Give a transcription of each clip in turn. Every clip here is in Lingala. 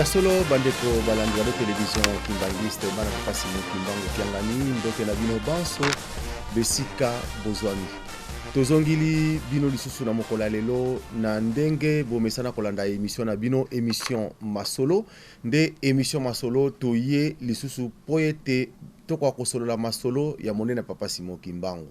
Ya solo, bandeko balandi ya Television Kimbanguiste, bana Papa Simon Kimbangu Kiangani, mbote na bino banso besika bozwami. Tozongili bino lisusu na mokolo ya lelo na ndenge bomesana kolanda émission na bino, émission Masolo. Nde émission Masolo, toye lisusu mpo ete tokoka kosolola masolo ya monene Papa Simon Kimbangu.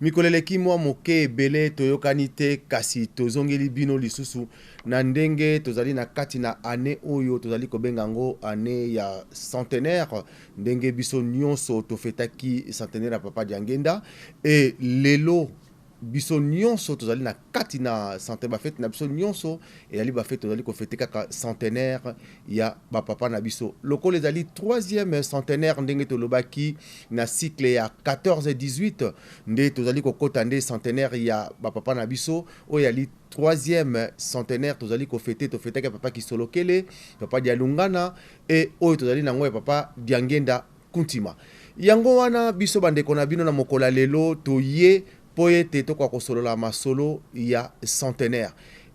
Mikolo eleki mwa moke ebele toyokani te, kasi tozongeli bino lisusu na ndenge tozali na kati na année oyo tozali kobenga yango année ya centenaire, ndenge biso nyonso tofetaki centenaire ya Papa Diangenda. E lelo biso nyonso tozali na kati na centenaire, bafete na biso nyonso ezali bafete, tozali kofete kaka centenaire ya bapapa na biso. Lokola ezali troisième centenaire, ndenge tolobaki na cycle ya 14 18, nde tozali kokɔta nde centenaire ya bapapa na biso oyo ezali troisième centenaire tozali kofete. Tofetaki ya Papa Kisolokele, Papa Dialungana, e oyo tozali nango ya Papa Diangenda Kuntima. Yango wana biso bandeko na bino na mokolo ya lelo toye mpo ete tokoka kosolola masolo ya centenaire.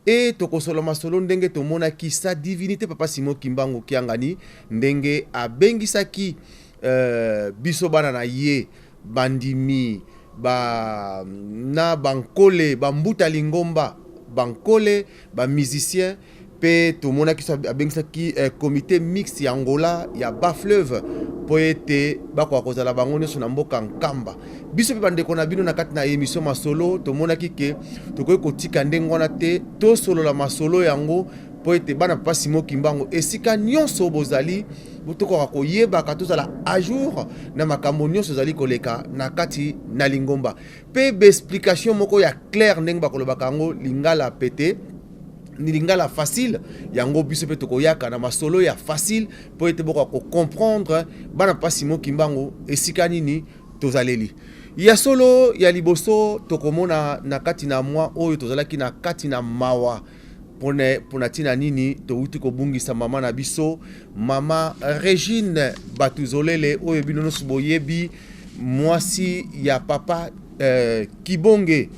E tokosolola masolo ndenge tomonaki Sa Divinité Papa Simon Kimbangu Kiangani ndenge abengisaki biso bana na ye, bandimi ba, na bankole, bambuta lingomba, bankole, bamusicien. Mpe tomonaki so abengisaki comité mixte ya Angola ya Bas-Fleuve mpo ete bakoka kozala bango nyonso na mboka Nkamba. Biso mpe bandeko na bino na kati na émission Masolo tomonaki ke tokoki kotika ndenge wana te, tosolola masolo yango mpo ete bana Papa Simon Kimbangu esika nyonso bozali tokoka koyebaka, tozala à jour na makambo nyonso ezali koleka na kati na lingomba, mpe baexplication moko ya claire, ndenge bakolobaka yango lingala pete ni lingala facile. Yango biso mpe tokoyaka na masolo ya facile mpo ete bokoka kocomprendre bana Papa Simon Kimbangu esika nini tozaleli. Ya solo, ya liboso tokomona na kati na mwa oyo tozalaki na kati na mawa mpona ntina nini towuti kobungisa mama na biso, Mama Regine Batuzolele, oyo bino nyonso boyebi, mwasi ya Papa Kibonge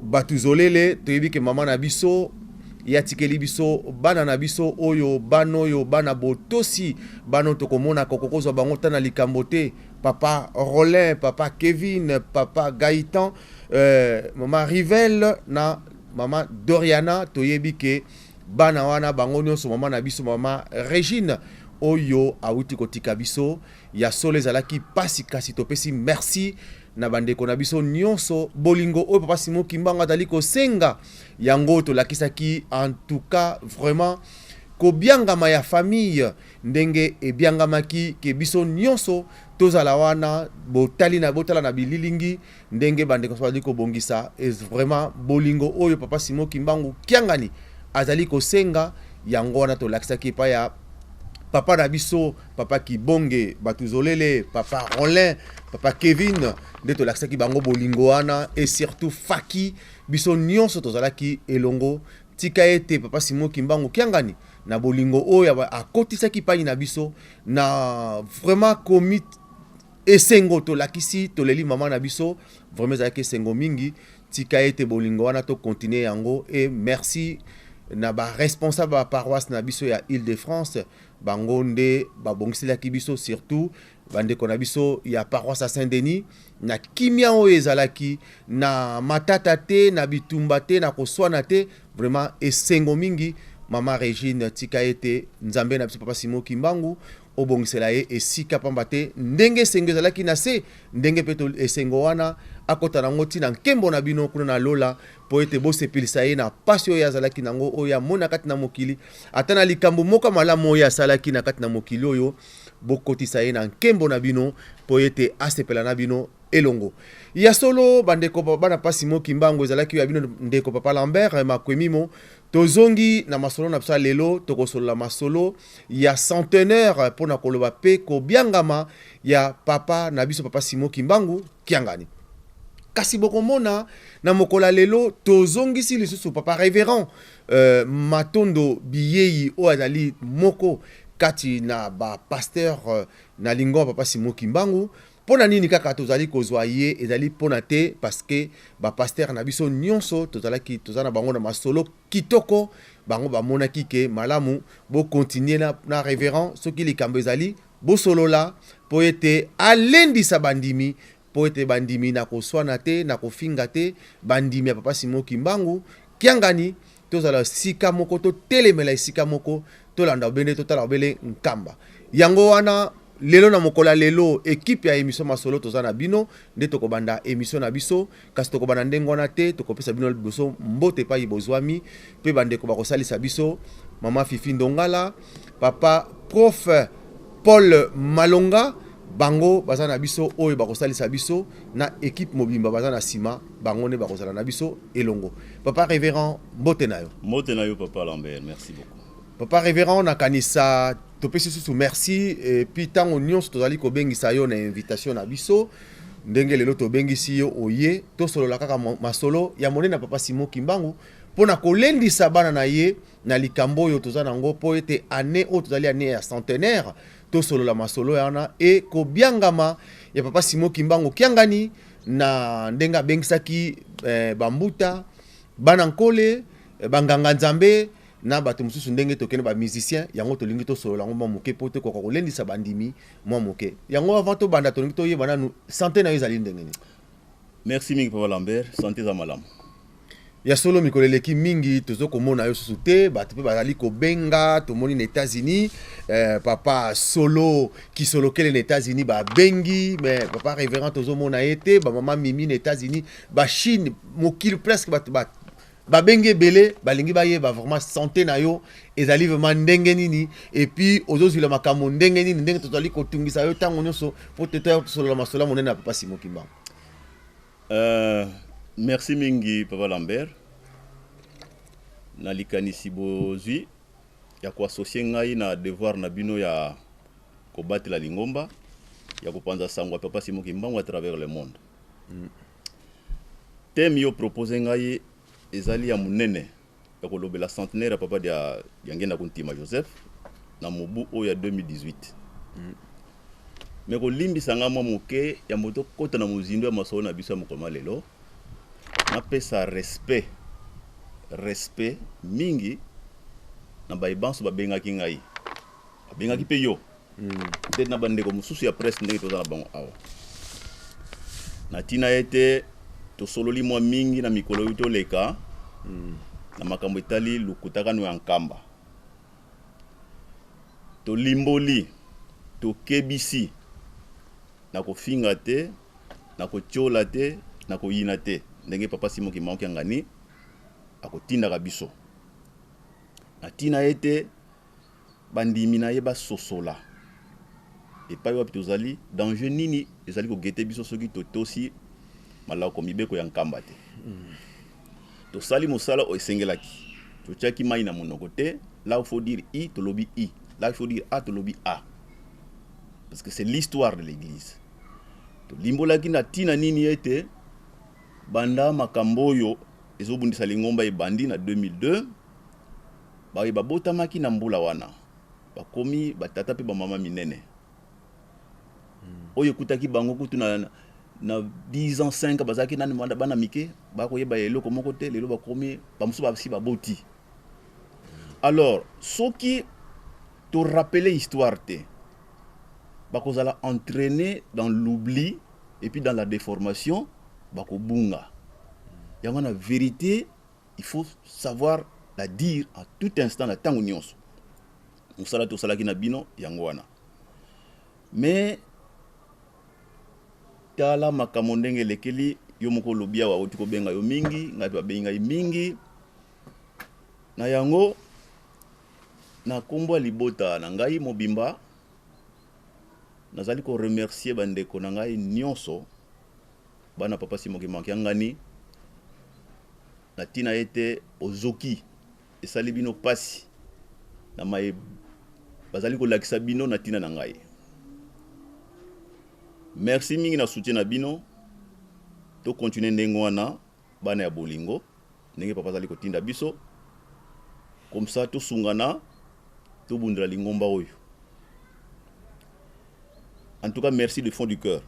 Batuzolele. Toyebi ke mama na biso ye atikeli biso bana na biso oyo, bana oyo bana botosi, bana oyo tokomona kokozwa bango ta na likambo te: Papa Rolin, Papa Kevin, Papa Gaëtan, Mama Rivel na Mama Doriana. Toyebi ke bana wana bango nyonso mama na biso, Mama Regine oyo awuti kotika biso. Ya solo ezalaki pasi, kasi topesi merci na bandeko na biso nyonso. Bolingo oyo Papa Simon Kimbangu azali kosenga, yango tolakisaki. En tout cas vraiment kobiangama ya famille ndenge ebiangamaki ke biso nyonso tozala wana, botali na botala na bililingi ndenge bandeko bazali kobongisa. Es vraiment bolingo oyo Papa Simon Kimbangu Kiangani azali kosenga, yango wana tolakisaki epai ya papa na biso, Papa Kibonge Batuzolele, Papa Rolin, Papa Kevin, nde tolakisaki bango bolingo wana. Et surtout faki biso nyonso tozalaki elongo. Tika ete Papa Simon Kimbangu Kiangani na bolingo oyo akotisaki pai na biso na vraiment komi esengo tolakisi, toleli mama na biso, vraiment ezalaki esengo mingi. Tika ete bolingo wana tocontinue yango. E merci na baresponsable ya paroisse na biso ya Île de France, bango nde babongiselaki biso, surtout bandeko na biso ya paroisse ya Saint-Denis, na kimia oyo ezalaki, na matata te, na bitumba te, na koswana te. Vraiment esengo mingi. Mama Regine, tika ete Nzambe na biso Papa Simon Kimbangu obongisela ye esika, pamba te ndenge esengo ezalaki na se, ndenge mpe esengo wana akɔta nango ntina nkembo na bino kuna na lola, mpo ete bosepelisa ye na pasi oyo azalaki nango, oyo amoni kati na mokili. Ata na likambo moko malamu oyo asalaki na kati na mokili oyo, bokotisa ye na nkembo na bino mpo ete asepela na bino elongo. Ya solo, bandeko bana Papa Simon Kimbangu, ezalaki ya bino ndeko Papa Lambert Makwemimo. Tozongi na masolo na biso ya lelo. Tokosolola masolo ya centenaire mpona koloba mpe kobiangama ya papa na biso, Papa Simon Kimbangu Kiangani. Kasi bokomona na mokolo ya lelo tozongisi lisusu Papa Révérend Matondo Biyei, oyo azali moko kati na bapasteur na lingomba Papa Simon Kimbangu. Mpo na nini kaka tozali kozwa ye? Ezali mpona te parce que bapasteur na biso nyonso tozalaki, toza na bango na masolo kitoko. Bango bamonaki ke malamu bo continuer na révérend, soki likambo ezali bosolola, mpo ete alendisa bandimi, mpo ete bandimi na koswana te, na kofinga te. Bandimi ya Papa Simon Kimbangu Kiangani, tozala esika moko, totelemela esika moko, tolanda obele, totala obele Nkamba. Yango wana lelo, na mokolo ya lelo, équipe ya émission Masolo toza na bino nde tokobanda émission na biso. Kasi tokobanda ndenge wana te, tokopesa bino liboso mbote epai bozwami, mpe bandeko bakosalisa biso, Mama Fifi Ndongala, Papa Prof Paul Malonga, bango baza na biso oyo bakosalisa biso na équipe mobimba baza na nsima, bango nde bakozala na biso elongo. Papa révérend, mbote na yo. Mbote na yo, Papa Lambert, merci beaucoup. Papa révérend, nakanisa topesi susu merci. Et puis ntango nyonso tozali kobengisa yo na invitation na biso, ndenge lelo tobengisi yo, oye tosolola kaka masolo ya monene na Papa Simon Kimbangu, mpo na kolendisa bana na ye na likambo oyo toza nango, mpo ete année oyo tozali année ya centenaire, tosolola masolo wana e kobiangama ya Papa Simon Kimbangu Kiangani na ndenge abengisaki bambuta, bana nkole, banganga nzambe na bato mosusu, ndenge tokende bamusicien. Yango tolingi tosolola yango mwa moke mpo tokoka kolendisa bandimi mwa moke. Yango avant tobanda, tolingi toyeba nanu santé na yo ezali ndenge nini? Merci mingi, Papa Lambert, santé eza malamu. Ya solo, mikolo eleki mingi tozokomona yo susu te. Bato mpe bazali kobenga, tomoni na États-Unis, Papa Solo Kisolokele na États-Unis babengi, mais papa révérend tozomona ye te. Bamama Mimi na États-Unis, Bachine, mokili presque bato babengi ebele, balingi bayeba vraiment santé na yo ezali vraiment ndenge nini, et puis ozozwila makambo ndenge nini, ndenge tozali kotungisa yo ntango nyonso mpo te toya tosolola masolo ya monene ya Papa Simon Kimbangu. Merci mingi, Papa Lambert, na likanisi bozwi ya koassocier ngai na devoir na bino ya kobatela lingomba, ya kopanza sango ya Papa Simon Kimbangu à travers le monde. Thème yo propose ngai ezali ya monene ya kolobela centenaire ya Papa dia Diangienda Kuntima Joseph na mobu oyo ya 2018. Me kolimbisa nga mwa moke ya moto kota na mozindo ya masolo na biso ya mokolo ma lelo, napesa respect mingi na baye banso babengaki ngai, babengaki mpe yo, peut-être na bandeko mosusu ya presse ndenge toza na bango awa, na ntina ete tosololi mwa mingi na mikolo oyo toleka na makambo etali lukutakano ya Nkamba. Tolimboli, tokebisi na kofinga te, na kotiola te, na koyina te, ndenge Papa Simon Kimbangu Kiangani akotindaka biso, na ntina ete bandimi na ye basosola epai wapi tozali, danger nini ezali koguetter biso soki totosi malako mibeko ya Nkamba te. Tosali mosala oyo esengelaki, totiaki mai na monoko te. Là où faut dire i, tolobi i, là il faut dire a, tolobi a, parce que c'est l'histoire de l'Église. Tolimbolaki na ntina nini ete banda makambo oyo ezobundisa lingomba ebandi na 2002, baye babotamaki na mbula wana bakomi batata mpe bamama minene oyo ekutaki bango kutu na 10 ans, 5, bazalaki nani, bana mike, bakoyeba eloko moko te. Lelo bakomi, bamosusu basi baboti. Alors soki torappeler histoire te, bakozala entraîné dans l'oubli et puis dans la déformation, bakobunga. Yango na vérité, il faut savoir la dire à tout instant, na ntango nyonso. Mosala tosalaki na bino yango wana. Mais tala makambo ndenge elekeli. Yo moko olobi awa, oti kobenga yo mingi, ngai mpe babengi ngai mingi. Na yango, na nkombo ya libota na ngai mobimba, nazali koremercier bandeko na ngai nyonso, bana Papa Simon Kimbangu Kiangani, na ntina ete ozoki esali bino mpasi na maye bazali kolakisa bino na ntina na ngai. Merci mingi na soutien na bino. Tocontinuer ndenge wana, bana ya bolingo, ndenge Papa azali kotinda biso, comme ça tosungana, tobundela lingomba oyo. En tout cas, merci du fond du cœur.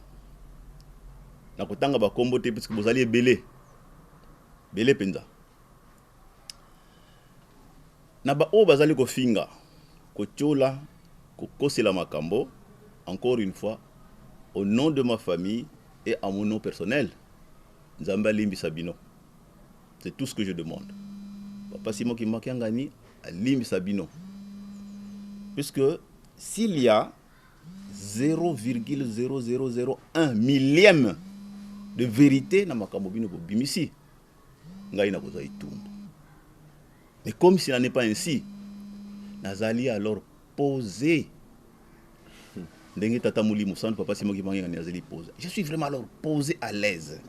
Nakotanga bakombo te puisque bozali ebele ebele mpenza. Na ba oyo bazali kofinga, kotiola, kokosela makambo, encore une fois, au nom de ma famille et en mon nom personnel, Nzambe alimbisa bino. C'est tout ce que je demande. Papa Simon Kimakiangani alimbisa bino. Puisque s'il y a 0,0001 millième de vérité na makambo bino bobimisi, ngai nakozwa etumbu. Mais comme s'il n'en est pas ainsi, nazali alors posé. Ndenge tata molimo santu papa Simon Kimbangu azali posé. Je suis vraiment alors posé à l'aise.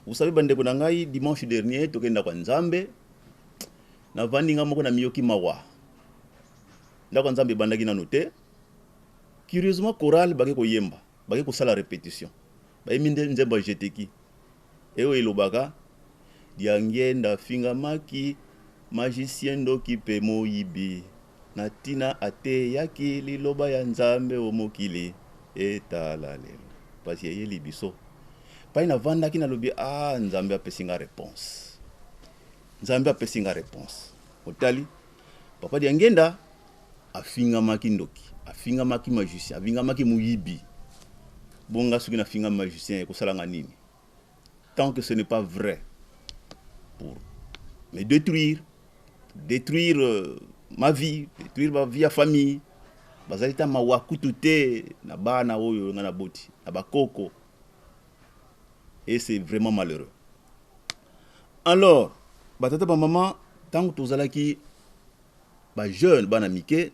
Vous savez, bandeko na ngai, dimanche dernier tokenda kwa Nzambe, navandi nga moko na miyoki mawa. Ndako ya Nzambe ebandaki nano te. Curieusement, chorale bake koyemba, bake kosala répétition. Bayembi nde nzembo ya Jeteki. Eyo elobaka Diangienda afingamaki, magicien ndoki pe moyibi, na tina ateyaki liloba ya Nzambe o mokili, etala lelo pasi eyeli biso. Pai navandaki nalobi, ah, Nzambe apesi nga réponse. Nzambe apesi nga réponse. Otali, Papa Diangienda afingamaki ndoki, afingamaki magicien, afingamaki moyibi. Bonga soki nafingami magicien ekosala nga nini? Tant que ce n'est pas vrai pour me détruire, détruire ma vie, détruire ma vie ya famille. Bazali ta mawa kutu te na bana oyo nga naboti, na bakoko. Et c'est vraiment malheureux. Alors, batata ba mama, tango tozalaki ba jeune, bana mike,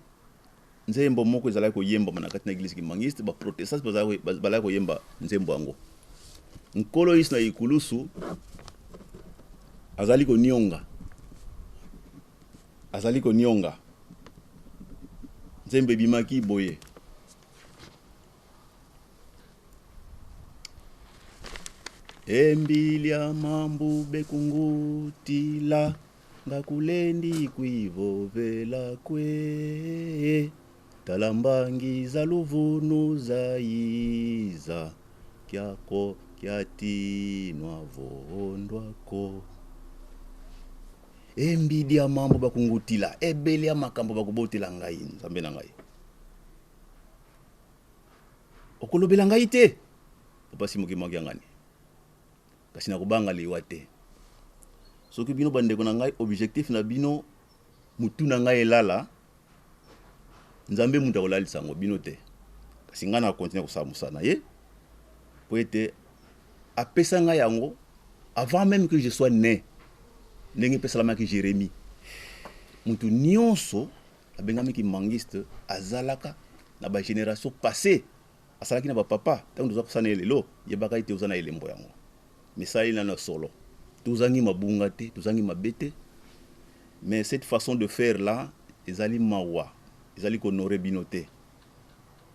nzembo moko ezalaki koyembama na kati na église kimbanguiste, ba protestants bazalaki koyemba nzembo yango. Nkolo Yesu na ekulusu azali konionga, azali konionga. Nzembo ebimaki boye. Embilia mambu bekungutila ngakulendi kwivovela kwe talambangi za luvunu zayiza kyako kyatinwa vondwako. Embidia mambu bakungutila ebele ya makambo bakobotela ngai Nzambe na ngai. Okolobela ngai te papa Simon Kimbangu Kiangani, kasi nakobanga liwa te. Soki bino bandeko na ngai, objectif na bino mutu na ngai elala, Nzambe mutu akolalisa yango, bino te. Kasi ngai na continuer kosala mosala na ye po ete apesa ngai yango avant même que je sois né, ndenge epesalamaki Jérémie. Mutu nyonso abengami kimbanguiste azalaka na ba génération passée, asalaki na ba papa. Ntango toza kosala na ye lelo, yebaka ete oza na elembo yango. Misali nano solo, tozangi mabunga te, tozangi mabe te, mais cette façon de faire là ezali mawa, ezali kohonorer bino te.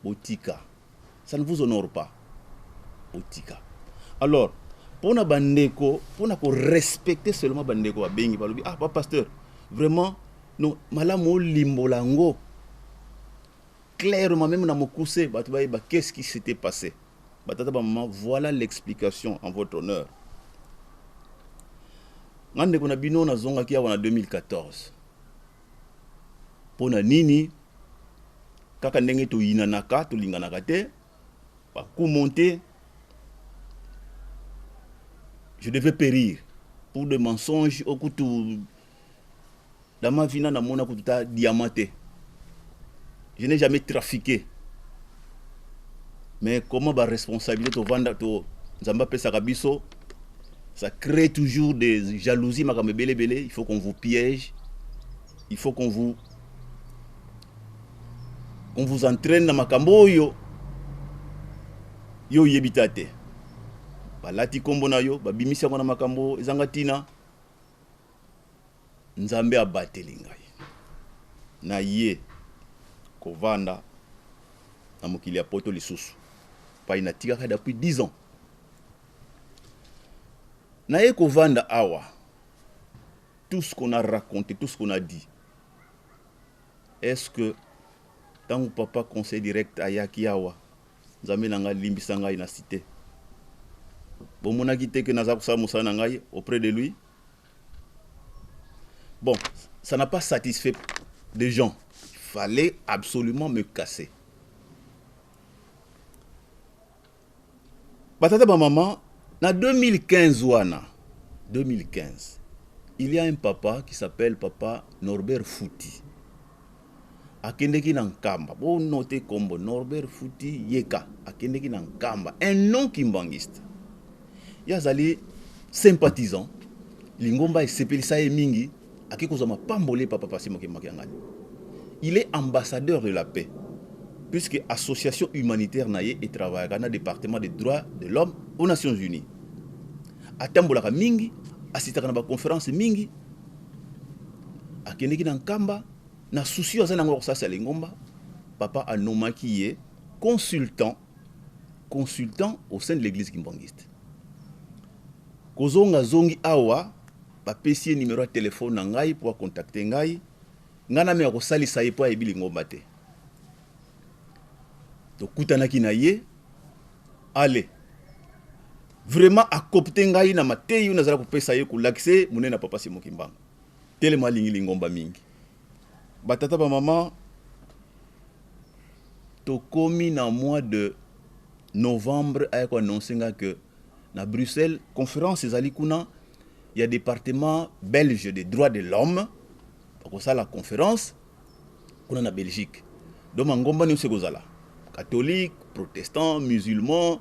Botika, ça ne vous honore pas. Botika. Alors mpona bandeko, mpona korespecter seulement bandeko babengi balobi, ah, pa pasteur, vraiment non, malamu olimbola yango clairement, même na mokuse, bato bayeba qu'est-ce qui s'était passé. Batata bamama, voilà l'explication en votre honneur. Nga ndeko na bino nazongaki awa na 2014. Mpo na nini? Kaka ndenge toyinanaka, tolinganaka te, bacoup monté, je devais périr pour des mensonges. Okutu dans ma vie namona kutu ta diamant te, je n'ai jamais trafiqué. Mais comment ba responsabilité tovanda to Nzambe apesaka biso, ça crée toujours des jalousies, makambo ebele ebele. Il faut qu'on vous piège, il faut qu'on vous entraîne na makambo oyo yo oyebi ta te. Balati nkombo na yo, babimisi yango na makambo ezanga ntina. Nzambe abateli ngai na ye kovanda na mokili ya poto lisusu pai natikaka depuis 10 ans. Naye kovanda awa, tout ce qu'on a raconté, tout ce qu'on a dit, est-ce que ntango papa conseil direct ayaki awa, Nzambe na ngai limbisa ngai na cité, bomonaki te ke naza kosala mosala na ngai auprès de lui? Bon, Ça n'a pas satisfait des gens. Il fallait absolument me casser. Batata ba maman, na 2015 wana, 2015, il y a un papa qui s'appelle papa Norbert Fouti. Akendeki na Nkamba, bo noter kombo Norbert Fouti Yeka, akendeki na Nkamba, un non kimbanguiste. Ye azali sympathisant, lingomba esepelisa ye mingi, ake kozwa mapamboli epa papa Simon Kimbangu Kiangani. Il est ambassadeur de la paix, puisque association humanitaire na ye etravaillaka na département des droits de l'homme aux Nations Unies. Atambolaka mingi, asitaka na ba conférence mingi, akendeki na Nkamba, na souci aza nango ya kosalisa lingomba, papa anomaki ye consultant au sein de l'église kimbanguiste. Kozonga zongi awa, bapesi ye numéro ya telefone na ngai po acontacte ngai, ngai nameka kosalisa ye po ayebi lingomba te. Tokutanaki na ye, ale vraiment akopte ngai na mateyi oyo nazala kopesa ye, kolakisa ye monene na papa Simon Kimbangu. Telema alingi lingomba mingi. Batata ba mama, tokomi na mois de novembre, aya ko annoncer nga que na Bruxelles conférence ezali kuna ya département belge des droits de l'homme, bakosala conférence kuna na Belgique. Donc mangomba nyonso ekozala, catholique, protestant, musulman,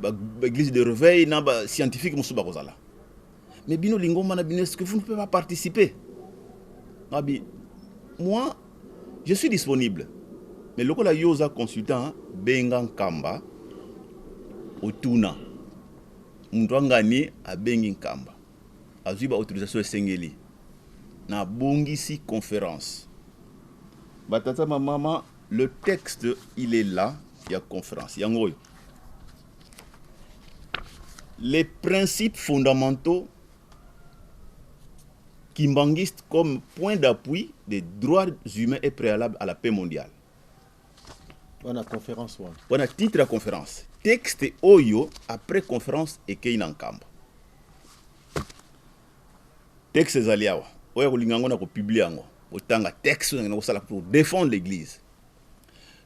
ba église de réveil na ba scientifique mosusu bakozala. Mais bino lingomba na bino, est-ce que vous ne pouvez pas participer? Ngabi, moi je suis disponible, mais lokola yo oza consultant, benga Nkamba otuna. Moto angani abengi Nkamba, azwi ba autorisation esengeli, nabongisi conférence. Batata bamama, le texte il est là ya conférence yango oyo: les principes fondamentaux kimbanguistes comme point d'appui des droits humains et préalable à la paix mondiale. Wana conférence wana. Wana titre ya conférence. Texte oyo, après conférence, ekei na Nkamba. Texte ezali awa, oyo kolinga yango na kopublier yango, otanga texte oyo kosala pour défendre l'église.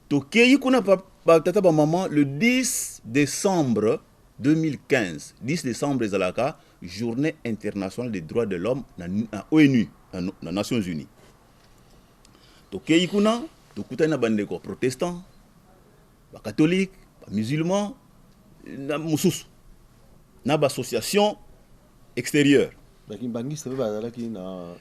Tokei kuna, batata bamama, le 10 décembre 2015. 10 décembre ezalaka Journée internationale des droits de l'homme na ONU, na Nations Unies. Tokei kuna, tokutani na bandeko protestant, bacatholique, bamusulman na mosusu na baassociation extérieure. Bakimbangiste mpe bazalaki na?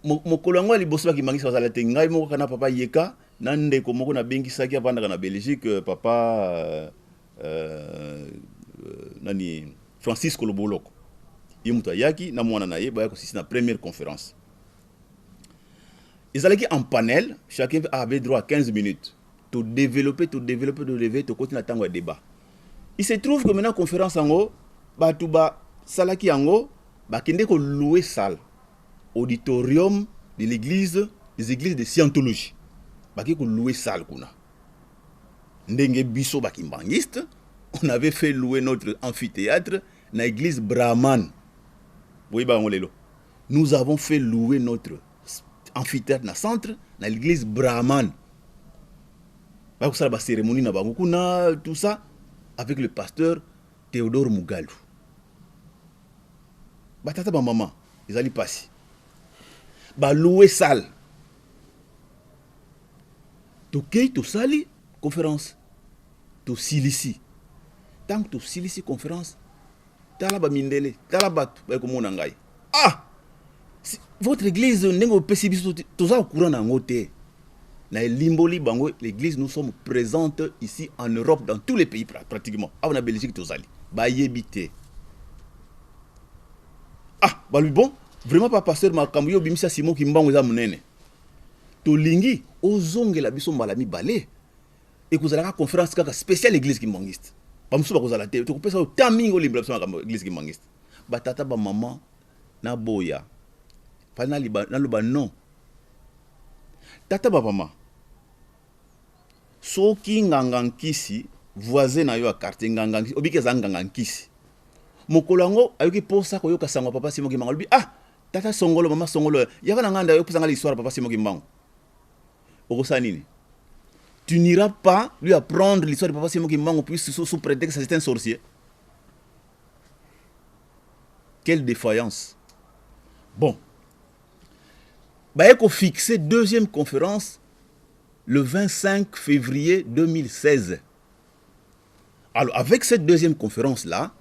Mokolo yango ya liboso, bakimbangiste bazala te. Ngai moko kaka na papa Yeka na ndeko moko nabengisaki, avandaka na Belgique, papa nani, Francisco Loboloko. Ye moto ayaki na mwana na ye, baya kosisi na première conférence. Ezalaki en panel, chacun avait droit à 15 minutes. Todéveloppe, todéveloppe, todéveloppe, tokoti na ntango ya débat. Il se trouve que maintenant conférence yango, bato basalaki yango, bakende kolouer salle, auditorium de l'église, des églises de scientologie. Bake kolouer salle kuna, ndenge biso bakimbangiste, on avait fait louer notre amphithéâtre na église Brahman. Boyeba yango lelo, nous avons fait louer notre amphithéâtre na centre, na l'église Brahman. Bakosala bacérémonie na bango kuna, tout ça, avec le pasteur Théodore Mugalu. Batata bamama, ezali mpasi. Balouer salle, tokei, tosali conférence, tosilisi. Ntango tosilisi conférence, tala bamindele, tala bato baye komona ngai: "Ah, votre église, ndenge opesi biso, toza au courant na yango te." Na elimboli bango l'église, nous sommes présentes ici en Europe, dans tous les pays pratiquement. Awa na Belgique tozali, bayebi te. Ah, balobi: "Bon, vraiment, pa pasteur, makambo yo obimisa Simon Kimbangu eza monene. Tolingi ozongela biso mbala mibale. Ekozalaka conférence kaka spéciale église kimbangiste, bamosusu bakozala te. Tokopesa yo temps mingi, olimbela biso makambo église kimbangiste." Batata bamama, naboya fali, naloba non. Tata bamama, soki nganga nkisi, voisin na yo ya quartier, nganga nkisi, obiki eza nganga nkisi, mokolo yango ayoki mposa koyoka sango ya papa Simon Kimbangu, alobi: "Ah, Tata songolo, mama songolo, yaka na nganda yopesa nga l'histoire papa Simon Kimbangu. Okosala nini? Tu n'iras pas lui apprendre l'histoire de papa Simon Kimbangu puis sous prétexte que c'est un sorcier. Quelle défaillance. Bon. Baye ko fixer deuxième conférence le 25 février 2016. Alors avec cette deuxième conférence là,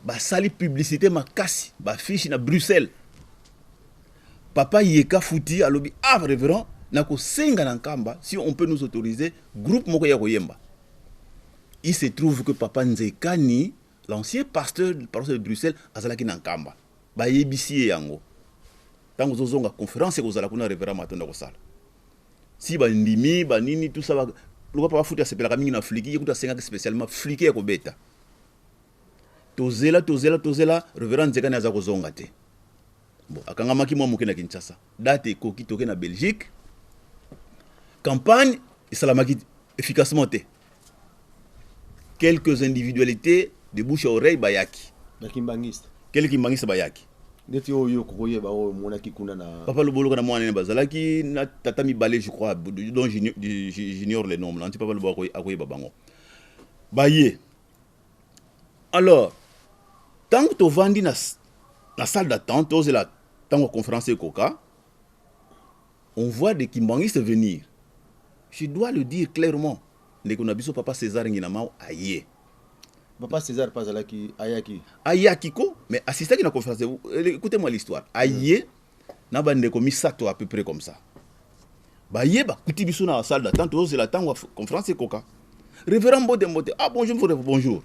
basali publicité makasi, ba fiche na Bruxelles. Papa Yeka Futi alobi: ah révérend, nakosenga na Nkamba si on peut nous autoriser groupe moko ya koyemba. Il se trouve que papa Nzekani, l'ancien pasteur de paroisse de Bruxelles, azalaki na Nkamba. Bayebisi ye yango: ntango ozozonga, conférence ekozala kuna, révérend Matondo kosala. Si bandimi banini, tout ça, lokola papa Futi asepelaka mingi na fliki, ye kutu asengaki spécialement fliki ya kobeta. Tozela, tozela, tozela, révérend Nzekani aza kozonga te. Bon, akangamaki mwa moke na Kinshasa. Date ekoki, toke na Belgique. Campagne esalamaki efficacement te. Quelques individualités, de bouche à oreille, bayaki. Bakimbangiste? Quelques kimbangiste bayaki. Neti oyo okokoyeba, oyo omonaki kuna na? Papa Loboloka na mwana nene bazalaki na tata mibale, je crois, dont j'ignore le nom. Nanti papa Lobo akoyeba bango. Baye. Alors ntango tovandi na salle d'attente, tozela ntango ya conférence ekoka, on voit des kimbanguistes venir. Je dois le dire clairement, ndeko na biso papa César Nginamao aye. Papa César mpe azalaki, ayaki? Ayaki ko, mais assistaki na conférence. Écoutez-moi l'histoire. Aye na bandeko misato à peu près comme ça. Baye, bakuti biso na salle d'attente, tozela ntango ya conférence ekoka. Révérend, mbote, mbote. Ah bonjour, bonjour.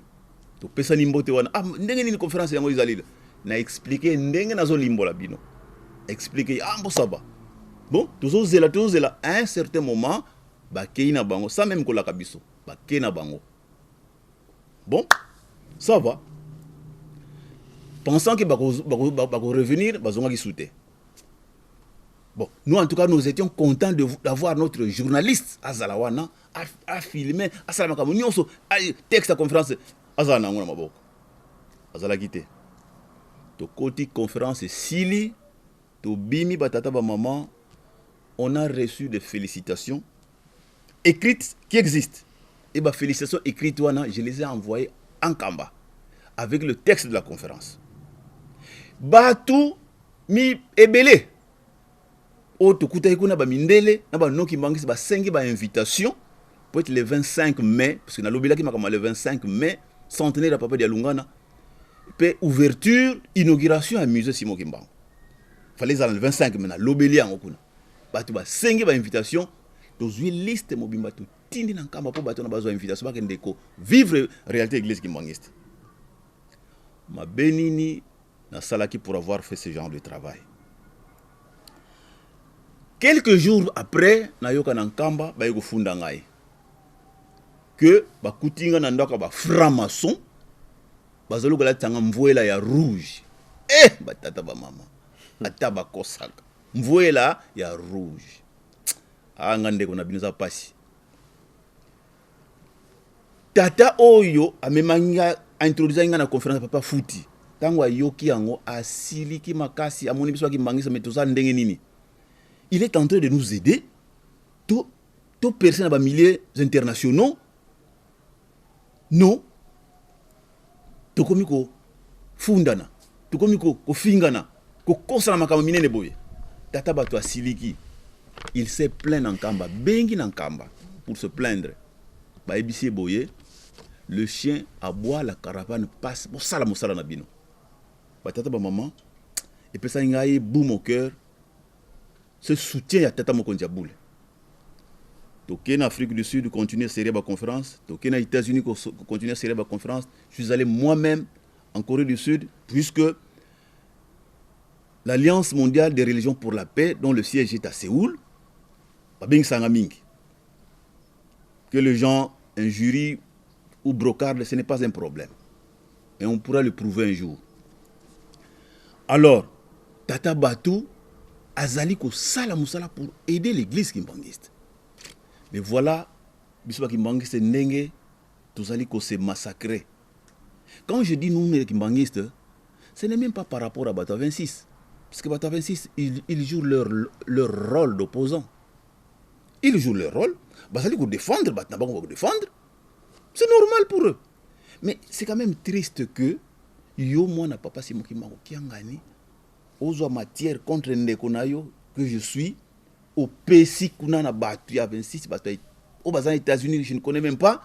Topesani mbote wana. Ah, ndenge nini conférence yango ezali? Na expliquer ndenge nazolimbola bino, expliquer. Ah mbosaba. Bon, tozozela, tozozela. À un certain moment, bakei na bango sans même kolaka biso. Bakei na bango. Bon, ça va, pensant que bako revenir, bazongaki su te. Bon, nous en tout cas, nous étions contents d'avoir notre journaliste azala wana, afilme, asala makambo nyonso, texte ya conférence azala na yango na maboko. Azalaki te. Tokoti conférence, esili, tobimi. Batata, bamama, on a reçu des félicitations écrites qui existent. Et ba félicitations écrites wana, je les ai envoyées en Kamba avec le texte de la conférence. Bato mi ebele oyo tokutaki kuna, bamindele na banoki mbangisi, basengi bainvitation po être le 25 mai, parce que nalobelaki makambo le 25 mai, centenaire ya papa Dialungana mpe ouverture, inauguration ya musée Simon Kimbangu, fallait ezala le 25 mai. Nalobeli yango kuna, bato basengi bainvitation. Tozwi liste mobimba, totindi na Nkamba mpo bato na bazwa invitation, bakende ko vivre réalité église kimbangiste. Mabe nini nasalaki pour avoir fait ce genre de travail? Quelques jours après, nayoka na Nkamba baye kofunda ngai ke bakuti nga na ndako ya bafranc-maçon, bazali kolatisa mvuela ya rouge. Eh batata, bamama, ata bakosaka mvuela ya rouge. Anga ndeko na bino, eza pasi. Tata oyo amemaki nga, introduisaki nga na conférence, papa Futi, ntango ayoki yango, asiliki makasi. Amoni biso akimbangisa, me toza ndenge nini? Il est en train de nous aider to percer na bamilieux internationaux. Non, tokomi kofundana, tokomi kofingana, kokosana makambo minene boye. Tata bato asiliki, il s'est plaint na Nkamba. Bengi na Nkamba pour se plaindre. Bayebisi ye boye: le chien aboie, la caravane passe, bosala mosala na bino. Batata, bamama, epesaki ngai boum au cœur, ce soutien ya tata mokonzi ya bule. Tokei na Afrique du Sud, continuer série baconférence. Tokei na États-Unis, continuer série baconférence. Je suis allé moi-même en Corée du Sud, puisque l'Alliance mondiale des religions pour la paix, dont le siège est à Séoul, babengisanga mingi. Que les gens injurient ou brocardent, ce n'est pas un problème, mais on pourra le prouver un jour. Alors tata bato azali kosala mosala pour aider l'église kimbangiste. Mais voilà, biso bakimbangiste, ndenge tozali kose massacrer. Quand je dis nous les kimbanguistes, ce n'est même pas par rapport à bato 26. Parce que bato ya 26, ils jouent leur rôle d'opposant. Ils jouent leur rôle. Bazali kodéfendre bato na bango, bakodéfendre, c'est normal pour eux. Mais c'est quand même triste que yo, mwana papa Simon Kimbangu Kiangani, ozwa matière contre ndeko na yo que je suis, opesi kuna na bato ya 26, bato oyo baza na États-Unis, je ne connais même pas,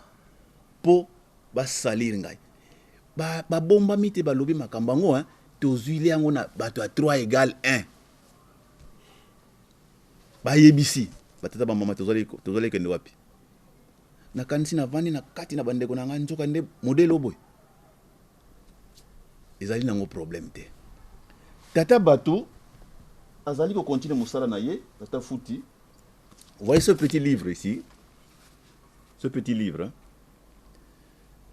mpo basalir ngai. Babombami te, balobi makambo yango, hein. Tozwili yango na bato ya 3 égale 1, bayebisi batata bamama. Tozali ekende wapi? Nakanisi navandi na kati na bandeko na ngai, nzoka nde modèle oyo boye ezali nango problème te. Tata bato azali kocontinuer mosala na ye, tata Futi. Vous voyez ce petit livre ici, ce petit livre, hein?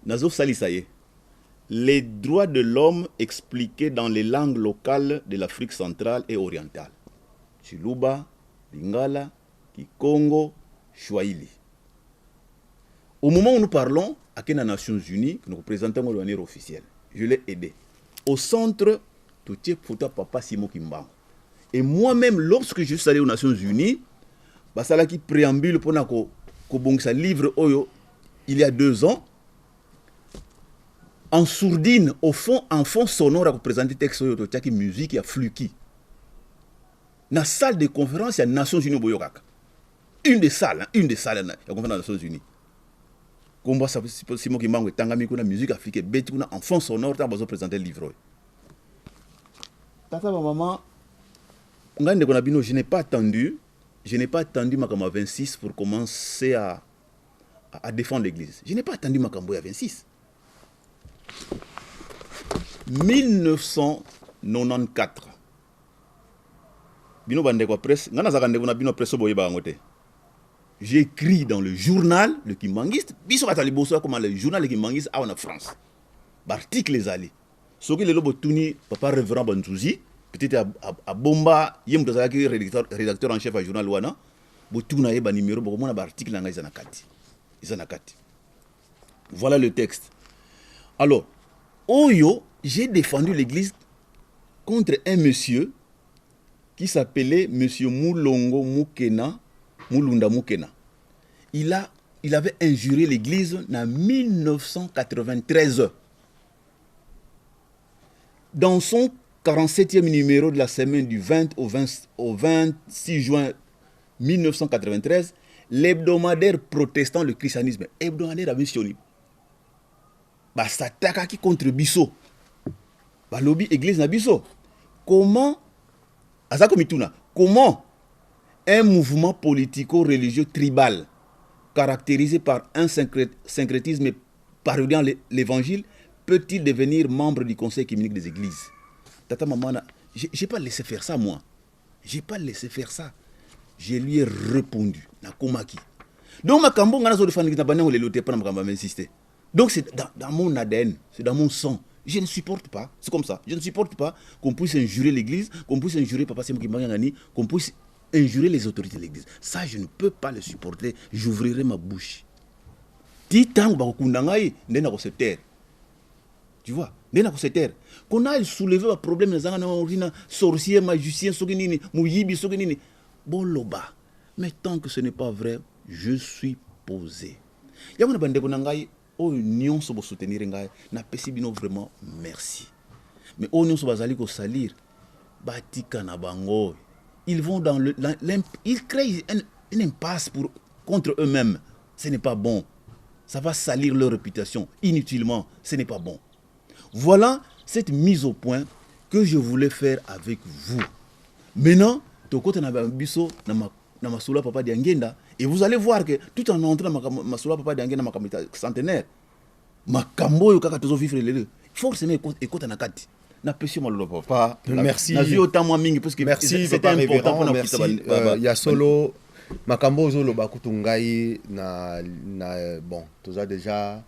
Nazosalisa ye, Les droits de l'homme expliqués dans les langues locales de l'Afrique centrale et orientale: Chiluba, Lingala, Kikongo, Swahili. Au moment où nous parlons, à les Nations Unies, que nous représentons de manière officielle, je l'ai aidé. Au centre, tout est photo papa Simon Kimbangu. Et moi-même, lorsque je suis allé aux Nations Unies, basalaki préambule pour kobongisa livre oyo il y a 2 ans, en sourdine, au fond, en fond sonore, à présenter texte oyo, totiaki musique ya Fluki. Na salle de conférence ya Nations Unies, boyokaka. Une des salles, hein, une des salles ya conférence des Nations Unies. Kombo Simon Kimbangu etangami kuna, musique africaine ebeti kuna en fond sonore ntango bazoprésenter livre oyo. Tata, bamama, ngai ndeko na bino, je n'ai pas attendu makambo ya 26 pour commencer à défendre l'Église. Je n'ai pas attendu makambo ya 26. 1994, bino bandeko ya presse, ngai nazalaka ndeko na bino presse, boyeba yango te. J'écris dans le journal Le Kimbanguiste. Biso bato ya liboso akoma le journal Le Kimbanguiste awa na France. Baarticle ezali. Soki lelo botuni papa révérend Banzuzi, peut-être abomba, ye moto azalaki rédacteur en chef ya journal wana, botuna ye banuméro, bokomona baarticle na ngai eza na kati, eza na kati. Voilà le texte. Alors oyo, j'ai défendu l'Église contre un monsieur qui s'appelait monsieur Moulongo Mukena, Mulunda Mukena. Il avait injurié l'Église en 1993. Dans son 47e numéro de la semaine du 20 au 26 juin 1993, l'hebdomadaire protestant Le Christianisme, hebdomadaire amissioni, basatakaki contre biso, balobi église na biso, comment aza komituna, comment un mouvement politico-religieux tribal caractérisé par un syncrétisme parodiant l'Évangile peut-il devenir membre du Conseil œcuménique des églises? Tata, maman, j'ai pas laissé faire ça, moi. J'ai pas laissé faire ça. Je lui ai répondu. Nakomaki. Donc, makambo nga nazodefendre na banango lelo te, mpona makambo insister. Donc, c'est dans mon ADN, c'est dans mon sang. Je ne supporte pas, c'est comme ça. Je ne supporte pas qu'on puisse injurer l'Église, qu'on puisse injurer Papa Simon Kimbangu, qu'on puisse injurer les autorités de l'Église. Ça, je ne peux pas le supporter. J'ouvrirai ma bouche. Ti tango bakokunda ngai nde nakose taire. Tu vois, nde nakose taire. Qu'on aille soulever ba problème ezanga na orina, sorcier, magicien, soki nini, moyibi, soki nini. Boloba. Mais tant que ce n'est pas vrai, je suis posé. Yango na bandeko na ngai oyo nyonso bosoutenir ngai, napesi bino vraiment merci. Mais oyo nyonso bazali kosalir, batika na bango. Ils vont dans le, ils créent une impasse contre eux-mêmes. Ce n'est pas bon. Ça va salir leur réputation inutilement. Ce n'est pas bon. Voilà cette mise au point que je voulais faire avec vous. Maintenant, tokota na biso na masolo papa Diangenda, et vous allez voir que tout en entrant na masolo papa Diangenda, makambo centenaire, makambo oyo kaka tozo vivre lelo, forcément ekota na kati. Napesi yo maloba, papa. Merci. Nazwi yo temps mwa mingi parce que Merci, c'était papa important révérend. mpona Merci. kokita Ya solo, makambo ozoloba kutu ngai na bon, toza déjà,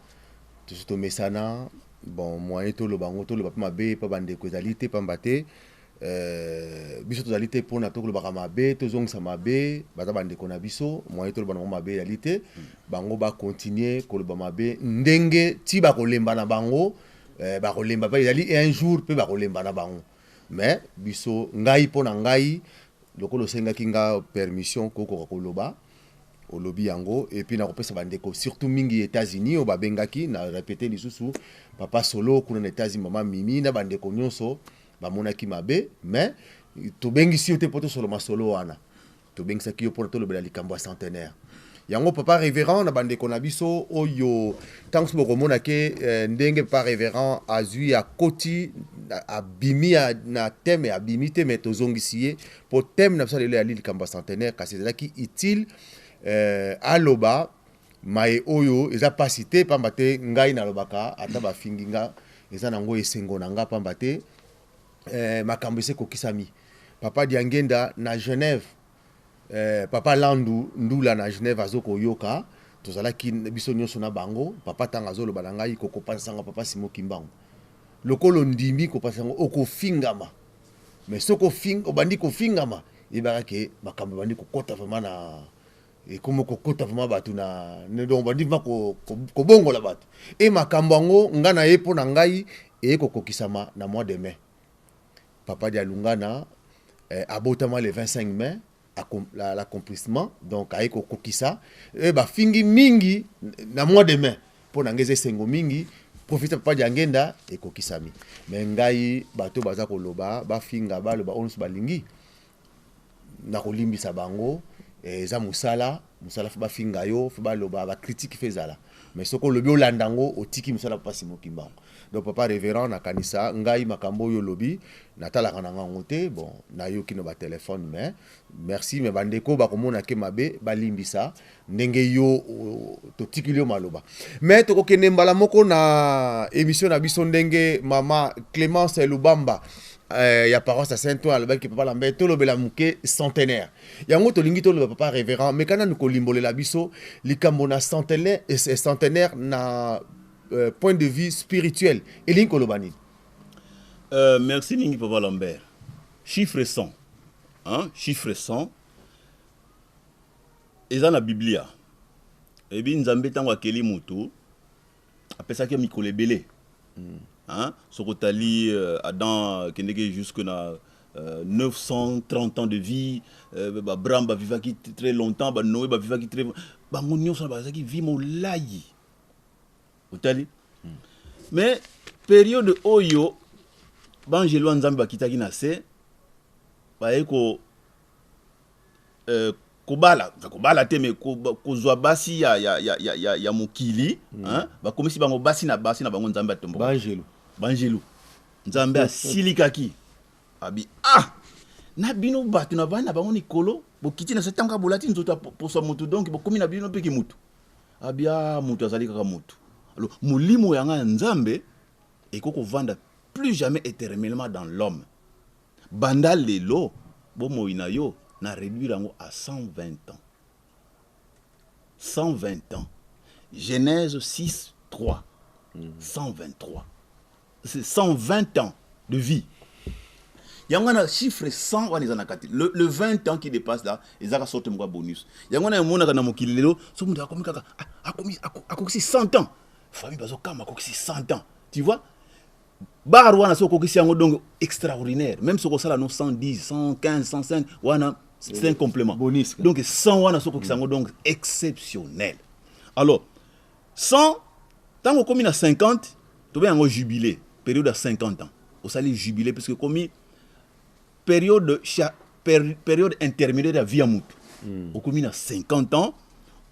tosi tomesana. Bon, moyen toloba yango, toloba mpe mabe mpa bandeko ezali te, pamba te biso tozali te mpona tokolobaka mabe, tozongisa mabe. Baza bandeko na biso, moyen toloba na bango mabe ezali te. Bango bacontinuer koloba mabe ndenge ti bakolemba na bango, bakolemba mpe, ezali un jour mpe bakolemba na bango. Mais biso, ngai mpo na ngai, lokola osengaki nga permission kokoka koloba, olobi yango. Et puis nakopesa bandeko, surtout mingi États-Unis oyo babengaki, na répété lisusu, papa Solo kuna na États-Unis, mama Mimi na bandeko nyonso bamonaki mabe. Mais tobengisi yo te mpo tosolo masolo wana, tobengisaki yo mpona tolobela likambo ya centenaire yango. Papa révérend na bandeko na biso oyo, ntango so bokomona ke ndenge papa révérend azwi, akoti, abimi na thème, abimi te, me tozongisi ye mpo thème na biso lelo yali likambo ya centenaire. Kasi ezalaki utile aloba maye oyo eza mpasi te, pamba te ngai nalobaka, ata bafingi nga, eza nango esengo na nga, pamba te makambo esi ekokisami. Papa Diangenda na Genève, papa Landu Ndula na Genève azokoyoka. Tozalaki biso nyonso na bango. Papa ntango azoloba na ngai kokopanza papa Simo Kimbangu, lokolo ndimi kopanza yango, okofingama. Mais soki obandi kofingama, yebaka ke makambo ebandi kokɔta vraiment na ekomi kokɔta vraiment bato na donc bandi vraiment kobongola bato. E makambo yango nga na ye, mpo na ngai, eye kokokisama na mois de mai. Papa Dialungana abotama le 25 mai, l'accomplissement donc aye kokokisa. E bafingi mingi na mois de mai, mpo na ngai eza esengo mingi. Profite papa Diangenda ekokisami. Me ngai, bato baza koloba, bafinga, baloba oyo nyonso balingi, nakolimbisa bango. Eza mosala, mosala fo bafinga yo, fo baloba, bacritique fo ezala. Mais soki olobi olanda yango, otiki mosala papa Simo Kimbangu. Donc papa révérend, nakanisa ngai makambo oyo olobi, natalaka na ngango te. Bon, nayoki na batelefone, mais merci. Mais bandeko bakomona ke mabe, balimbisa ndenge yo totikili yo maloba. Mais tokokende mbala moko na émission na biso, ndenge mama Clémence Lubamba ya paroisse ya Saint Ouen alobaki: "Papa Lambert, tolobela moke centenaire yango." Tolingi toloba, papa révérend, mais kana kolimbolela biso likambo na centenaire, centenaire na point de vue spirituel elingi koloba nini? Merci mingi, papa Lambert. Chiffre 100, hein? Chiffre 100 eza na Biblia. Ebi Nzambe ntango akeli motu, apesaki ye mikolo ebele. Hein? Soki otali Adam akendeki jusque na 930 ans de vie, baAbraham bavivaki très longtemps, baNoé bavivaki très, bango nyonso bazalaki vie molai. Otali. Mais période oyo banjelu ya Nzambe bakitaki na se, baye ko kobala, kobala te, me kozwa basi ya mokili, hein? Bakomisi bango basi na basi na bango. Nzambe atomboka. Banjelu. Banjelu. Nzambe asilikaki, abi: "Ah, na bino bato na bana bango likolo, bokiti na se, ntango bolati nzoto ya poso ya motu, donc bokomi na bino mpeki motu." Abi: "Ah, motu azali kaka motu. Alors molimo yanga ya Nzambe ekoki kovanda plus jamais éternellement dans l'homme. Banda lelo, bomoi na yo na réduire yango à 120 ans." 120 ans, Genèse 6 3, 123, c'est 120 ans de vie. Yango wana chiffre 100 wana eza na kati. Le 20 ans qui dépasse là ezaka sorte moko ya bonus. Yango wana emonaka na mokili lelo, so moto akomi kaka akomi akokisi 100 ans, famille bazokama, akokisi 100 ans. Tu vois, bar wana soki okokisi yango, donc extraordinaire. Même soki osala no 110, 115, 105 wana, c'est un complément. Bonus. Donc 100 wana, soki okokisi yango, donc exceptionnel. Alors 100, ntango okomi na 50, tobenga yango jubilé. Période ya 50 ans, osali jubilé, puisque komi période période intermédiaire ya vie ya motu. Okomi na 50 ans,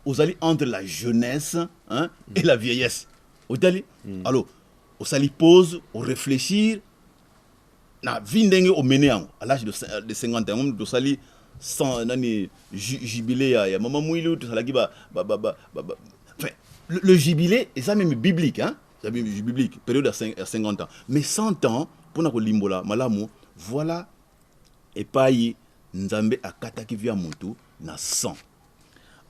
ozali entre la jeunesse, hein, et la vieillesse. Otali. Alors osali pause, oréfléchir na vie ndenge omene yango à l'âge de 50 ans. Tosali sans nani jubilé ya mama Mwilu, tosalaki ba, enfin, le jubilé eza même biblique, hein, eza même biblique, période ya 50 ans. Mais 100 ans, mpona kolimbola malamu, voilà epai Nzambe akataki vie ya motu na 100.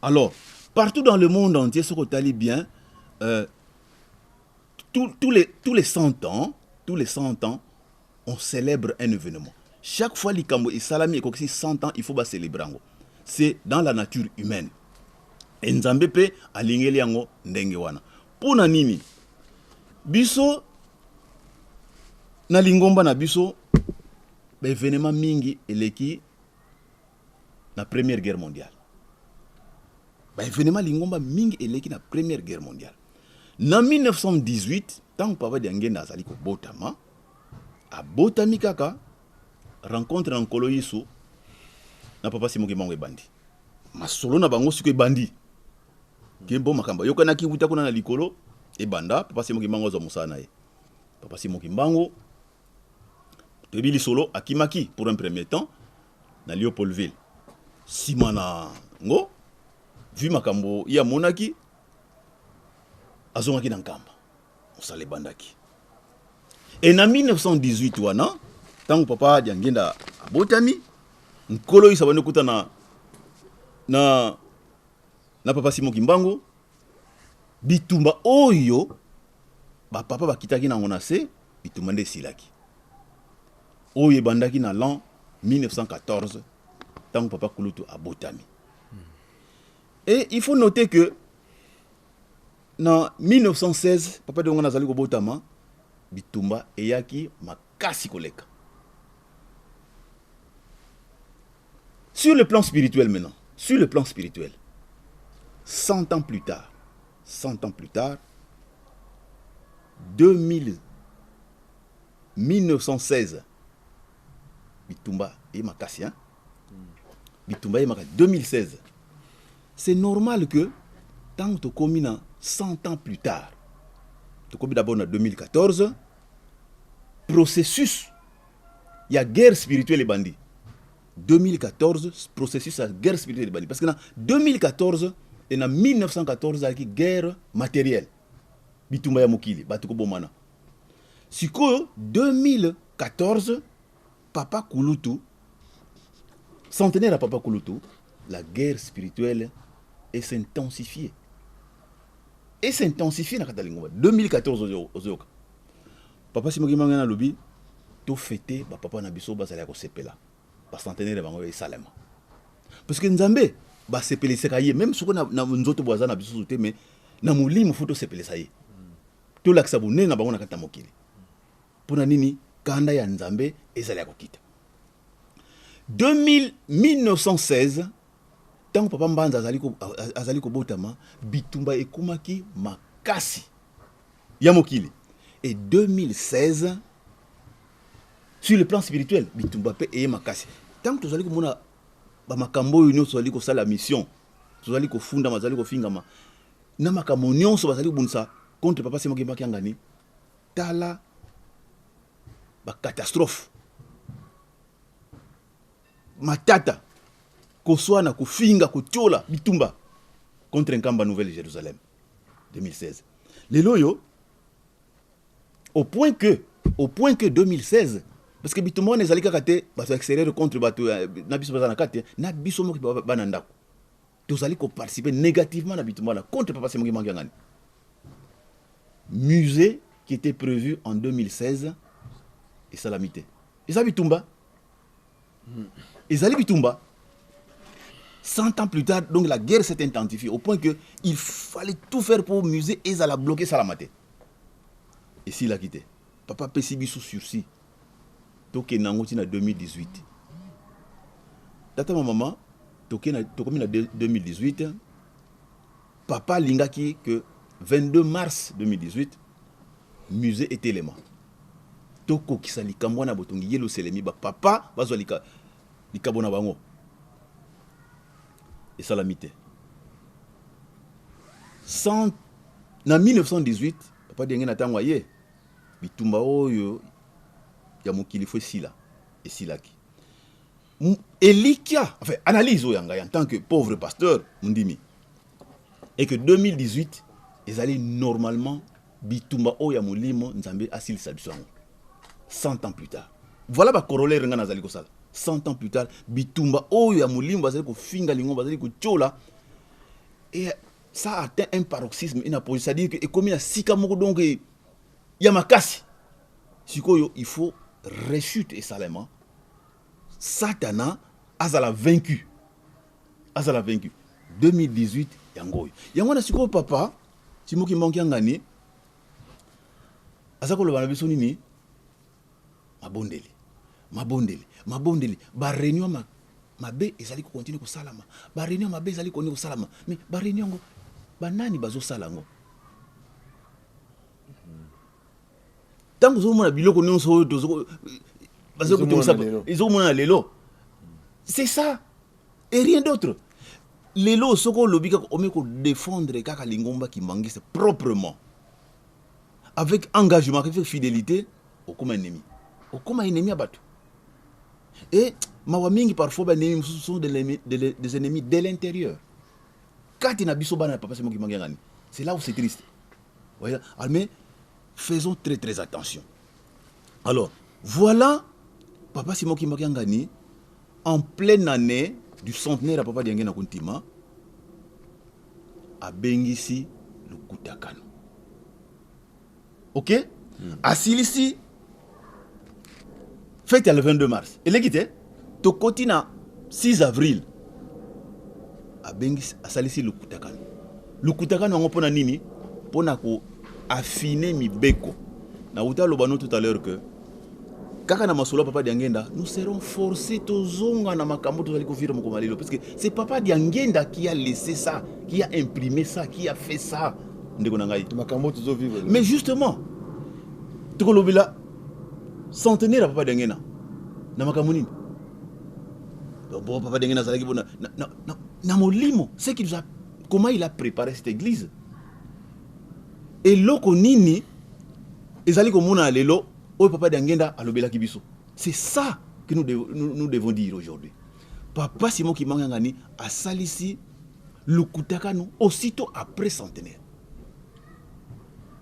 Alors partout dans le monde entier, soki otali bien, tous les 100 ans, tous les 100 ans, on célèbre un événement. Chaque fois likambo esalami, ekokisi 100 ans, il faut bacélébrer yango. C'est dans la nature humaine e Nzambe mpe alingeli yango ndenge wana. Mpo na nini biso na lingomba na biso Baévénement mingi eleki na Première Guerre mondiale. Baévénement lingomba mingi eleki na Première Guerre mondiale. Na 1918, ntango Papa Diangenda azali kobotama, abotami kaka, rencontre na Nkolo Yesu na Papa Simon Kimbangu ebandi. Masolo na bango sikoyo ebandi ke mpo makambo ayokanaki wuta kuna na likolo ebanda. Papa Simon Kimbangu azwa mosala na ye. Papa Simon Kimbangu, toyebi lisolo, akimaki pour un premier temps na Léopoldville. Nsima na ngo, vu makambo ye amonaki, azongaki na Nkamba, mosala ebandaki. E na 1918 wana, ntango Papa Diangenda abotami, Nkolo Yesu abandi kuta na Papa Simon Kimbangu. Bitumba oyo bapapa bakitaki nango na se, bitumba nde esilaki, oyo ebandaki na l'an 1914, ntango Papa Kulutu abotami. Et il faut noter que na 1916, Papa Diangenda azali kobotama, bitumba eyaki makasi koleka. Sur le plan spirituel maintenant, sur le plan spirituel, 100 ans plus tard, 100 ans plus tard, 2000, 1916, bitumba eye makasi, hein? Bitumba eye makasi 2016. C'est normal que tant tokomi na 100 ans plus tard, tokomi d'abord na 2014, processus ya guerre spirituelle ebandi. 2014, processus ya guerre spirituelle ebandi, parce que na 2014 et na 1914 ezalaki guerre matérielle, bitumba ya mokili, bato kobomana. Sikoyo 2014, Papa Kulutu, centenaire ya Papa Kulutu, la guerre spirituelle s'intensifier et s'intensifier na kati ya lingomba. 2014, ozoyoka Papa Simon Kimbangu alobi tofêter bapapa na biso, bazala ya kosepela, bacentenaire bango esalema, parce que Nzambe basepelisaka ye même soko na nzoto bo aza na biso te, mais na molimo faut tosepelisa ye, tolakisa bonene na bango na kati ya mokili. Mpona nini? Kanda ya Nzambe ezala ya kokita. 2000, 1916, ntango Papa Mbanza azali kobotama, bitumba ekomaki makasi ya mokili. Et 2016, sur le plan spirituel, bitumba mpe eye makasi. Ntango tozali komona bamakambo oyo nyonso, tozali kosala mission, tozali kofundama, tozali kofingama na makambo nyonso bazali kobundisa contre Papa Simon Kimbangu Kiangani, tala bacatastrophe, matata, koswana, kofinga, kotiola, bitumba contre Nkamba Nouvelle Jérusalem 2016. Lelo oyo, au point que 2016, parce que bitumba wana ezali kaka te bato ya extérieur contre bato na biso baza na kati, na biso moko bana ndako tozali koparticiper négativement na bitumba wana contre Papa Simon Kimbangu Kiangani. Musée qui était prévu en 2016 esalami te. Eza bitumba, ezali bitumba. 100 ans plus tard, donc la guerre s'est intensifiée au point que il fallait tout faire pour musée ezala bloqué, esalama te, esilaki te. Papa apesi biso sursis, tokende yango ntina 2018. Tata, ma mama, tokomi na 2018. Papa alingaki que 22 mars 2018 musée etelema, tokokisa likambo wana botongi Yelusalemi, bapapa bazwa likabo na bango. Esalami te. Na 1918, Papa Diangenda ntango aye, bitumba oyo ya mokili faut esila, esilaki. Elikia, enfin analyse oyo ya ngai en tant que pauvre pasteur mondimi, et que 2018 ezali normalement bitumba oyo ya molimo, Nzambe asilisa biso yango 100 ans plus tard. Voilà bacorollaire ngai nazali kosala. 100 ans plus tard, bitumba oyo ya molimo, bazali kofinga lingo, bazali kotiola, et ça atteint un paroxysme, une apogée, c'est-à-dire que ekomi na sika moko donc ya makasi. Sikoyo il faut rechute esalema, Satana azala vaincu, azala vaincu. 2018 yango oyo, yango wana. Sikoyo Papa Simon Kimbangu Kiangani aza koloba na biso nini? Mabondeli. Mabondeli, mabondeli, ba reunion ma mabe ezali ko continuer kosalama, ba reunion mabe ezali ko continuer kosalama, mais ba reunion yango ba nani bazosala yango? Ntango ozomona biloko nyonso oyo tozo bazo kotongisa ezomonana lelo, c'est ça et rien d'autre. Lelo soki olobi kaka omi ko défendre kaka lingomba kimbanguiste proprement, avec engagement, avec fidélité, okoma ennemi, okoma ennemi ya bato. Et mawa mingi, parfois baennemi mosusu sont des ennemis de l'intérieur, kati na biso bana ya papa Simon Kimbangu Kiangani. C'est là où c'est triste. Voyez, mais faisons très très attention. Alors voilà, papa Simon Kimbangu Kiangani, en pleine année du centenaire ya papa Diangienda Kuntima, abengisi lukutakano. Ok, asilisi fête ya le 22 mars, eleki te, tokoti na 6 avril, abengisi, asalisi lukutakano. Lukutakano yango mpona nini? Mpona koaffiner mibeko. Nauta aloba no tout à l'heure que kaka na masolo ya papa Diangenda, nous serons forcés tozonga na makambo tozali kovivre mokolo lelo, parce que c'est papa Diangenda qui a laissé ça, qui a imprimé ça, qui a fait ça, ndeko na ngai. Makambo tozovivre. Mais justement, tokolobela centenaire ya papa Diangenda na makambo nini? Bon, papa Diangenda azalaki bo na molimo, ce qui nous a, comment il a préparé cette église, eloko nini ezali komona lelo oyo papa Diangenda alobelaki biso. C'est ça que nous devons dire aujourd'hui. Papa Simon Kimbangu Kiangani asalisi lukutakano aussitôt après centenaire.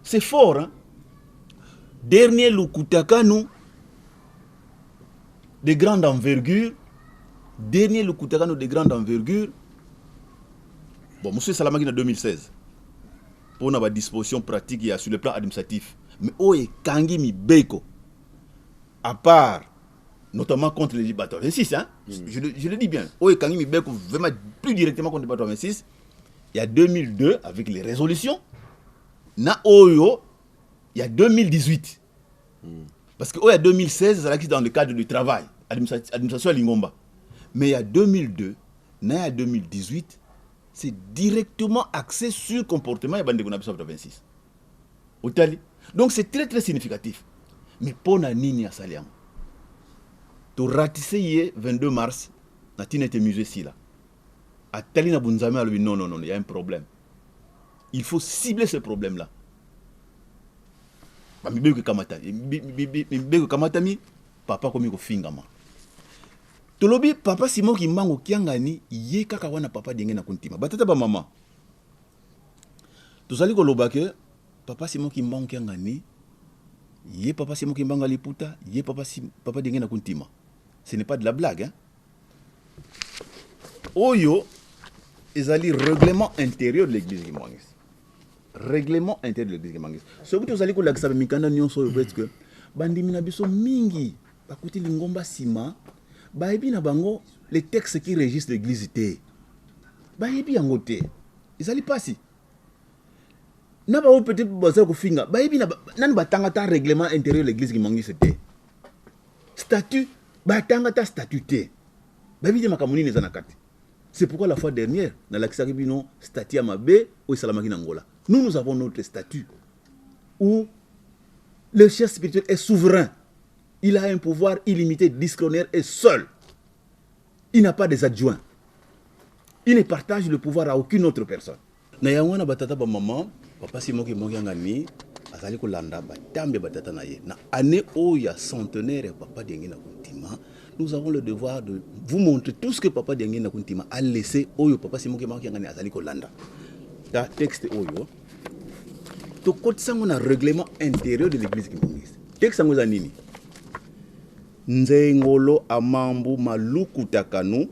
C'est fort, hein? Dernier lukutakano de grande envergure, dernier lukutakano de grande envergure. Bon, monsieur esalamaki na 2016 mpona badisposition pratique ya sur le plan administratif, mais oyo ekangi mibeko, à part notamment contre les bato 26, hein? Je le dis bien, oyo ekangi mibeko vraiment plus directement contre les bato 26, il y a 2002 avec les résolutions, na oyo il y a 2018, parce que oyo ya 2016 ezalaki dans le cadre du travail, administration ya lingomba, mais il y a 2002 na ya 2018, c'est directement axé sur comportement ya bandeko na biso ya 26. Otali, donc c'est très très significatif. Mais mpo na nini asali yango? Toratise ye 22 mars na ntina ete musée esila. Atali na bunzambe, alobi: "Non, non, non, il y a un problème, il faut cibler ce problème là." Bamibeko ekamatami, mibeko ekamatami, papa akomi kofingama. Tolobi papa Simon Kimbangu Kiangani ye kaka wana papa Diangienda Kuntima. Batata, bamama, tozali koloba ke papa Simon Kimbangu Kiangani ye papa Simon Kimbangu aliputa ye papa, papa Diangienda Kuntima. Ce n'est pas de la blague, hein? Oyo ezali règlement intérieur de l'église kimbanguiste, règlement intérieur de l'église kimbanguiste. Soki tozali kolakisa bamikanda nyonso oyo, peut que bandimi na biso mingi bakuti lingomba nsima, bayebi na bango les textes qui régissent l'église te, bayebi yango te. Ezali mpasi na bango, peut-être bazali kofinga, bayebi na nani batanga ta règlement intérieur de l'église kimbanguiste te, statut, batanga ta statut te, bayebi te makambo nini eza na kati. C'est pourquoi la fois dernière nalakisaki bino statut ya mabe oyo esalamaki na Ngola. Nous, nous avons notre statut où le chef spirituel est souverain. Il a un pouvoir illimité, discrétionnaire et seul. Il n'a pas des adjoints, il ne partage le pouvoir à aucune autre personne. Na yango wana, batata, bamama, papa Simon Kimbangu Kiangani azali kolanda batambe batata na ye. Na année oyo ya centenaire ya papa Diangienda Kuntima, nous avons le devoir de vous montrer tout ce que papa Diangienda Kuntima a laissé, oyo papa Simon Kimbangu Kiangani azali kolanda. Ta texte oyo tokotisa yango na règlement intérieur de l'église kimbanguiste. Texte yango eza nini? Nzengolo amambu malukutakanu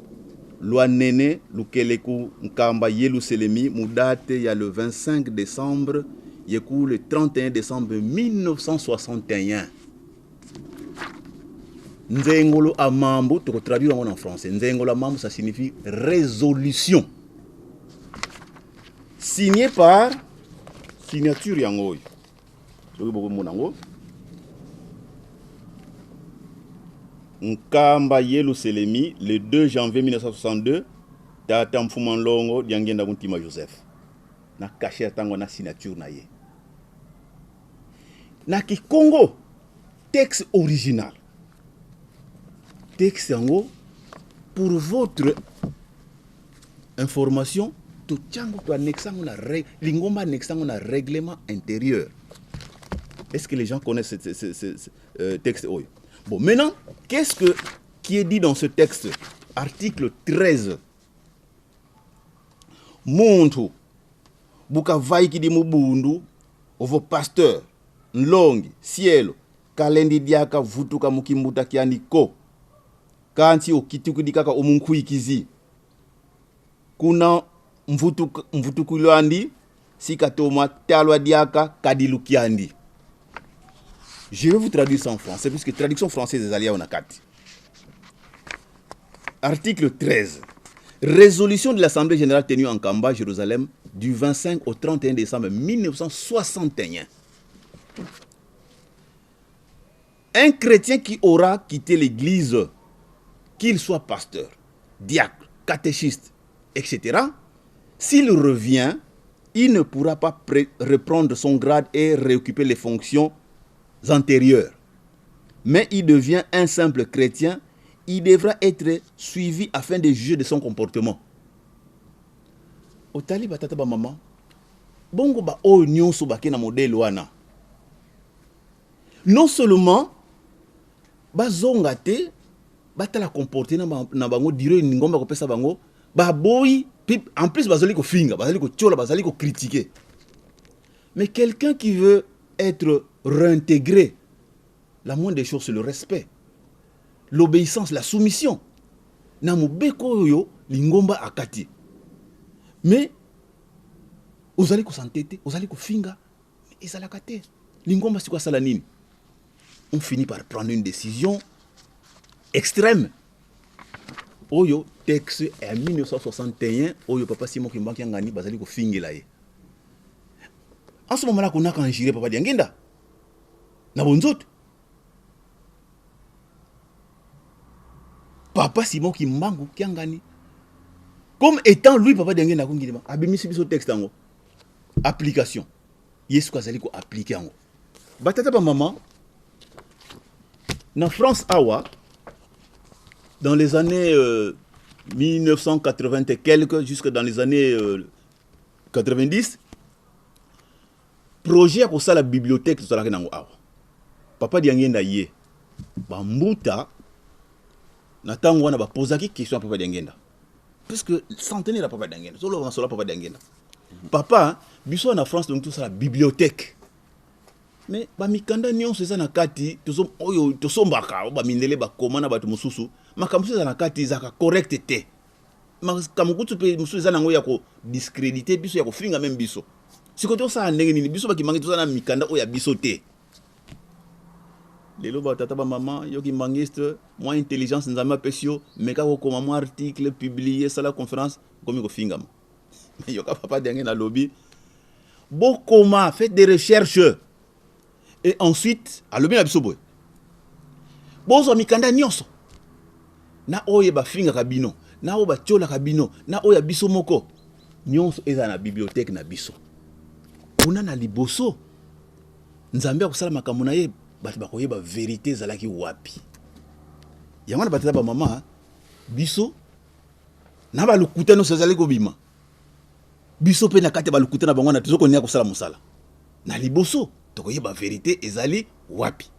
lwanene lukeleku nkamba yeluselemi mu date ya le 25 décembre yeku le 31 décembre 1961. Nzengolo amambu, tokotraduire yango en français. Nzengolo amambu, ça signifie résolution, signé par signature yango oyo, soki bokomona yango. Nkamba Yeluselemi le 2 janvier 1962, Tata Mfuma Nlongo Diangienda Kuntima Joseph. Na cachet ya tango na signature na ye. Na Kikongo, texte original. Texte yango, pour votre information, totiango to annexe yango na lingomba annexe yango na règlement intérieur. Est-ce que les gens connaissent ce texte oyo? Bon, maintenant, qu'est-ce qui est dit dans ce texte? Article 13. Muntu bukavaiki di mubundu ovo pasteur nlongi sielo kalendi diaka vutuka mukimbuta kianiko kanti okitukidi kaka omunkuikizi kuna mvutukulwandi sikatoma talwa diaka kadilukiandi. Je vais vous traduire ça en français, puisque traduction française ezali awa na kati. Article 13. Résolution de l'Assemblée générale tenue en Kamba, Jérusalem, du 25 au 31 décembre 1961. Un chrétien qui aura quitté l'église, qu'il soit pasteur, diacre, catéchiste, et cetera, s'il revient, il ne pourra pas reprendre son grade et réoccuper les fonctions antérieures. Mais il devient un simple chrétien, il devra être suivi afin de juger de son comportement. Otali batata ba mama, bongo ba oyo nyonso bake na modèle wana. Non seulement bazonga te, batala comporter na bango dire ngomba kopesa bango, ba boyi, puis en plus bazali kofinga, bazali kotiola, bazali ko critiquer. Mais quelqu'un qui veut être réintégré, la moindre des choses c'est le respect, l'obéissance, la soumission. Na mobeko oyo lingomba akati. Mais ozali kosantete, ozali kofinga, ezalaka te. Lingomba sikoyo asala nini? On finit par prendre une décision extrême. Oyo texte ya 1961 oyo papa Simon Kimbangu Kiangani bazali kofingela ye. En ce moment-là, konaka injuré papa Diangienda. Na bonzoto. Papa Simon Kimbangu Kiangani comme étant lui papa Diangienda kongilima abimisi biso texte yango. Application. Yesu azali ko appliquer yango. Batata ba maman na France awa dans les années 1980 et quelques jusque dans les années 90 projet ya kosala bibliothèque tozalaki nango awa. Papa Diangienda ye bambuta na ntango wana bapozaki question ya papa Diangienda puisque centenaire ya papa Diangienda toloba masolo ya papa Diangienda. Papa biso na France donc tosala bibliothèque mais ba mikanda nyonso eza na kati tozo oyo tosombaka ba mindele bakoma na bato mosusu makambo mosusu eza na kati ezalaka correct te. Makambo kutu mpe mosusu eza nango ya ko discréditer biso ya kofinga même biso. Sikoyo tosala ndenge nini biso bakimangi toza na mikanda oyo ya biso te. Lelo ba tata ba mama yo kimbangiste mwa intelligence nzambe apesi yo meka kokoma mwa article publier sala conférence komi kofingama. Mais yoka papa Diangienda alobi bokoma faites des recherches et ensuite alobi na biso boye bozwa mikanda nyonso na oyo bafingaka bino na oyo batiolaka bino na oyo ya biso moko nyonso eza na bibliothèque na biso. Kuna na liboso nzambe akosala makambo na ye bato bakoyeba vérité ezalaki wapi. Yango wana bato ya ba mama biso na balukuta nyonso ezali kobima biso mpe na kati ya balukuta na bango wana tozokonia kosala mosala na liboso tokoyeba vérité ezali wapi.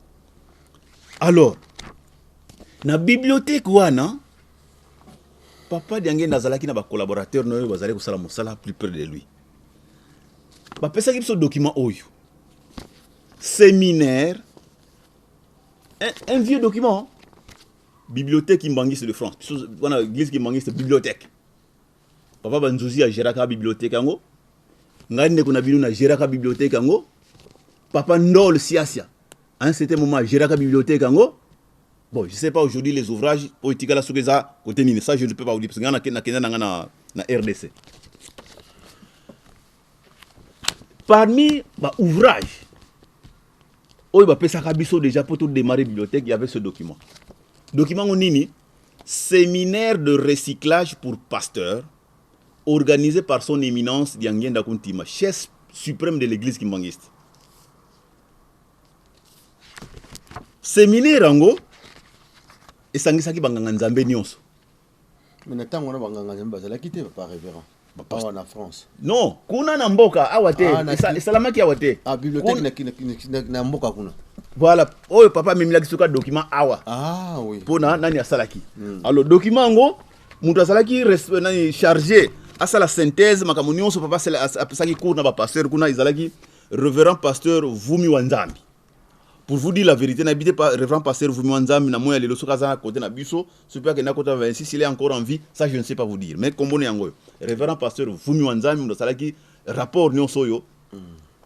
Alors na bibliothèque wana papa Diangienda azalaki na ba collaborateur na oyo bazali kosala mosala plus près de lui. Bapesaki biso document oyo séminaire un vieux document bibliothèque Kimbanguiste de France. Biso wana église Kimbanguiste bibliothèque. Papa Banzuzi a géraka bibliothèque yango. Ngai ndeko na bino na géraka bibliothèque yango. Papa Ndol Siasia à un certain moment géraka bibliothèque yango. Bon, je sais pas aujourd'hui les ouvrages oyo etikala soki eza côté nini, ça je ne peux pas vous dire parce que ngai nakenda nanga na RDC. Parmi ba ouvrages oyo bapesaka biso déjà pour tout démarrer bibliothèque, il y avait ce document. Document yango nini? Séminaire de recyclage pour pasteurs organisé par son éminence Diangienda Kuntima, chef suprême de l'église kimbanguiste. Séminaire yango esangisaki banganga nzambe nyonso. Mais na ntango wana banganga nzambe bazalaki te, papa révérend, awa na France? Non, kuna na mboka awa te. Ah, Esalamaki awa te. Ah, bibliothèque na mboka kuna. Voilà, oyo papa amemelaki soka document awa. Ah oui. Mpona nani asalaki. Alors document yango, moto azalaki nani chargé asala synthèse makambo nyonso papa apesaki cours na bapasteur kuna, ezalaki révérend pasteur Vumi wa Nzambi. Pour vous dire la vérité, nayebi te révérend pasteur Vumi wa Nzambi na moya lelo soki aza na côté na biso, soki akenda kota 26, il est encore en vie, ça je ne sais pas vous dire, mais kombo na yango oyo révérend pasteur Vumi wa Nzambi, moto asalaki rapport nyonso oyo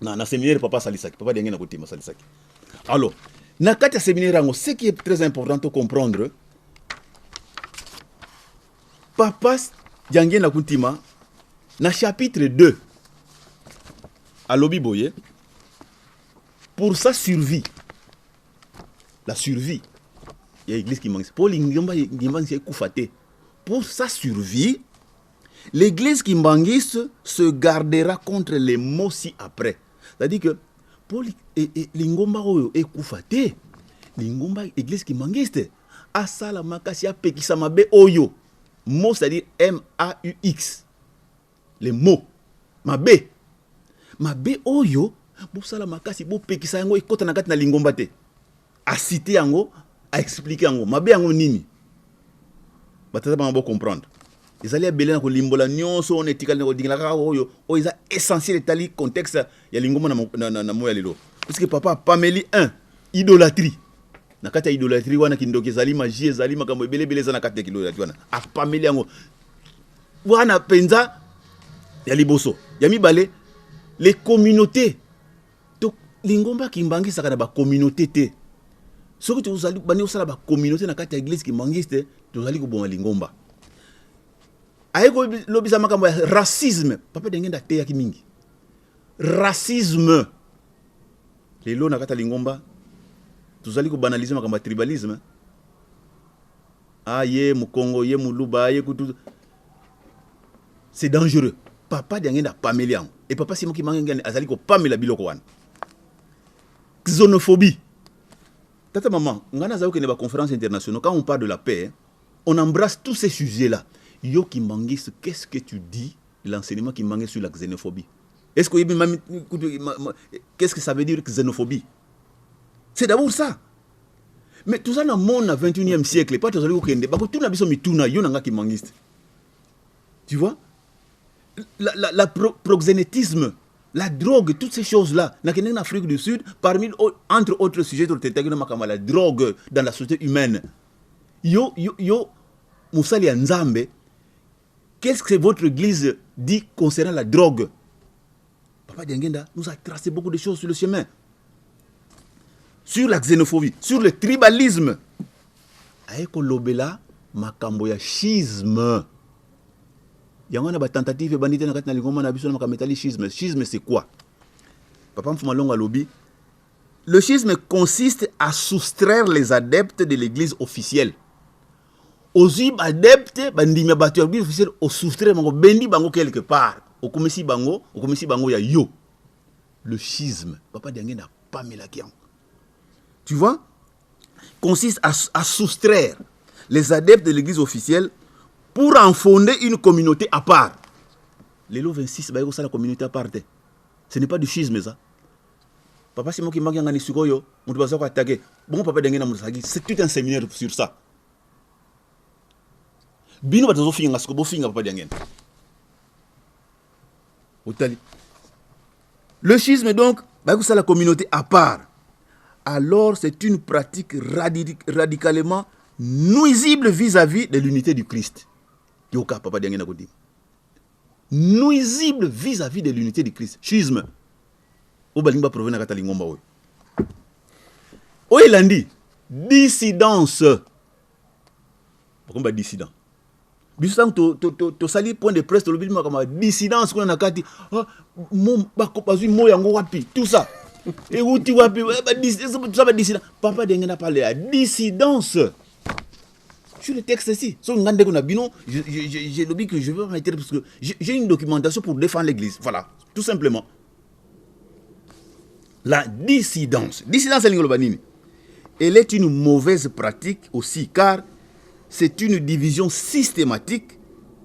na séminaire papa asalisaki, papa Diangienda Kuntima asalisaki. Alors na kati ya séminaire yango, ce qui est très important to comprendre, papa Diangienda Kuntima na chapitre 2 alobi boye: pour sa survie, la survie ya église kimbanguiste, mpo lingomba kimbanguiste ekufa te, pour sa survie, l'église kimbanguiste se gardera contre les maux ci-après. C'est-à-dire que mpo lingomba oyo ekufa te, lingomba église kimbanguiste asala makasi apekisa mabe oyo, maux, c'est-à-dire maux, les maux, mabe, mabe oyo bosala makasi bopekisa yango ekɔta na kati na lingomba te. Acité yango, aexpliquer yango mabe yango nini, batata bango bocomprendre. Ezali ebele na kolimbola nyonso wana, etikali na kodingela kaka oyo oyo eza essentiel, etali contexte ya lingomba na moya lelo, puisque papa apameli 1 idolâtrie. Na kati ya idolâtrie wana, kindoki ezali, magie ezali, makambo ebele ebele eza na kati ya idolâtrie wana. Apameli yango wana mpenza ya liboso. Ya mibale, les communautés. To lingomba kimbangisaka na bacommunauté te. Soki tozali bandi kosala bacommunauté na kati ya église kimbanguiste, tozali koboma lingomba. Aye kolobisa makambo ya racisme. Papa Diangienda ateyaki mingi racisme. Lelo na kati ya lingomba tozali kobanaliser makambo ya tribalisme. Ah, ye mokongo, ye moluba, ye kutu, c'est dangereux. Papa Diangienda apameli yango e papa Simon Kimbangu azali kopamela biloko wana. Xénophobie. Tata, maman, ngai nazali kokende baconférence internationaux. Quand on parle de la paix, on embrasse tous ces sujets là. Yo kimbanguiste, qu'est-ce que tu dis de l'enseignement kimbanguiste sur la xénophobie? Est-ce que oyebi qu'est-ce que ça veut dire, xénophobie? C'est d'abord ça. Mais toza na monde na 21e siècle, pa tozali kokende, bakotuna biso mituna, yo na nga kimbanguiste. Tu vois, la proxénétisme, la drogue, toutes ces choses-là. En Afrique du Sud, parmi, entre autres sujets, la drogue dans la société humaine. Yo, yo, yo, mosali ya Nzambe, qu'est-ce que votre église dit concernant la drogue? Papa Diangienda nous a tracé beaucoup de choses sur le chemin. Sur la xénophobie, sur le tribalisme. Aye kolobela makambo ya schisme. Yango wana batentative ebandi te na kati na lingomba na biso na makambo etali schisme. Schisme, c'est quoi? Papa Mfuma Longo alobi: le schisme consiste à soustraire les adeptes de l'église officielle. Ozwi baadepte, bandimi ya bato ya église officielle, osoustraire bango, bendi bango quelque part, okomisi bango, okomisi bango ya yo. Le schisme, papa Diangienda apamelaki yango. Tu vois, consiste à soustraire les adeptes de l'église officielle pour en fonder une communauté à part. Lelo 26 baye kosala communauté à part te. Ce n'est pas du schisme, ça? Papa Simon Kimbangu ngani sikoyo moto baza koattaquer bongo papa Diangienda moto azalaki, c'est tout un séminaire sur ça. Bino bato ozofinga siko, bofinga papa Diangienda. Otali le schisme donc, baye kosala communauté à part. Alors c'est une pratique radicalement nuisible vis-à-vis de l'unité du Christ. Yoka papa Diangienda kodima nuisible vis-à-vis de l'unité du Christ, schisme oyo balingi baprouver na kati ya lingomba oyo. Oyo elandi, dissidence. Bakomi badissident. Biso ntango tosali point de presse, tolobi makambo ya dissidence kuna na kati, ah, bazwi mo yango wapi? Tout ça euti wapi? Eh, tout ça badissident. Papa Diangienda parle ya dissidence. Sur le texte ici. So nga ndeko na bino, je lobi que je veux mettre parce que j'ai une documentation pour défendre l'église. Voilà, tout simplement. La dissidence. Dissidence elingi koloba nini? Elle est une mauvaise pratique aussi car c'est une division systématique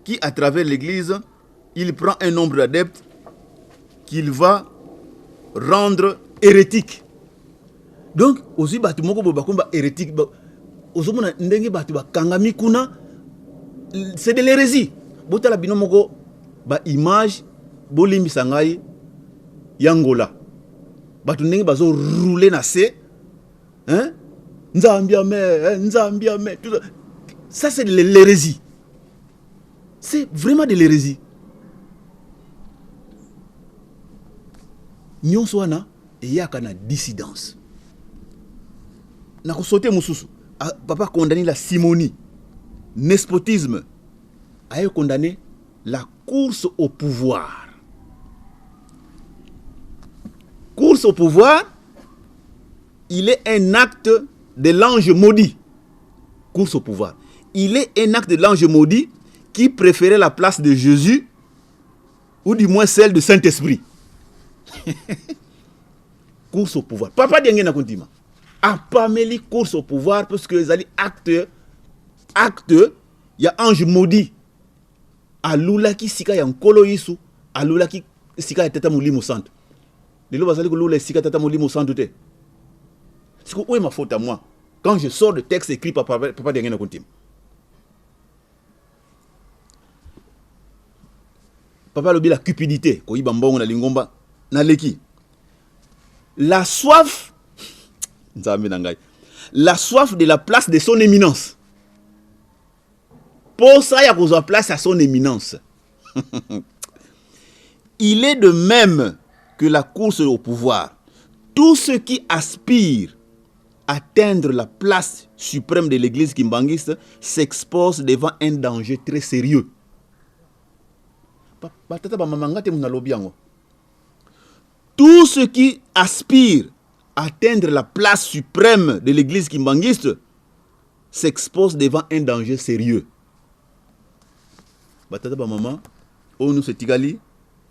qui, à travers l'église, il prend un nombre d'adeptes qu'il va rendre hérétique. Donc, ozwi bato moko boye bakomi ba hérétique, ozomona ndenge bato bakangami kuna, c'est de l'hérésie. Botala bino moko ba image, bolimbisa ngai, ya Ngola, bato ndenge bazo rouler na se, hein? Nzambi ame, nzambi ame, tout ça, ça c'est de l'hérésie, c'est vraiment de l'hérésie. Nyonso wana eyaka na dissidence. Nakosote mosusu, papa condamné la simonie, nespotisme, aye condamné la course au pouvoir. Course au pouvoir, il est un acte de l'ange maudit. Course au pouvoir, il est un acte de l'ange maudit qui préférait la place de Jésus, ou du moins celle de Saint-Esprit. Course au pouvoir, papa Diangienda Kuntima apameli course au pouvoir parce que ezali acte ya ange maudit. Alulaki sika ya Nkolo Yesu, alulaki sika ya Tata Molimo Santo. Lelo bazali kolula esika Tata Molimo Santo te. Siko oyo ma faute à moi quand je sors de texte écrit par papa Diangienda Kuntima? Papa alobi la cupidité, koyiba mbongo na lingomba. Naleki la soif, Nzambe na ngai, la soif de la place de son éminence, posa ya kozwa place ya son éminence. Il est de même que la course au pouvoir. Tout ce qui aspire à atteindre la place suprême de l'église kimbanguiste s'expose devant un danger très sérieux. Batata bamama, nga te nalobi yango. Tout ce qui aspire à atteindre la place suprême de l'église kimbanguiste s'expose devant un danger sérieux. Batata bamama, oyo nyonso etikali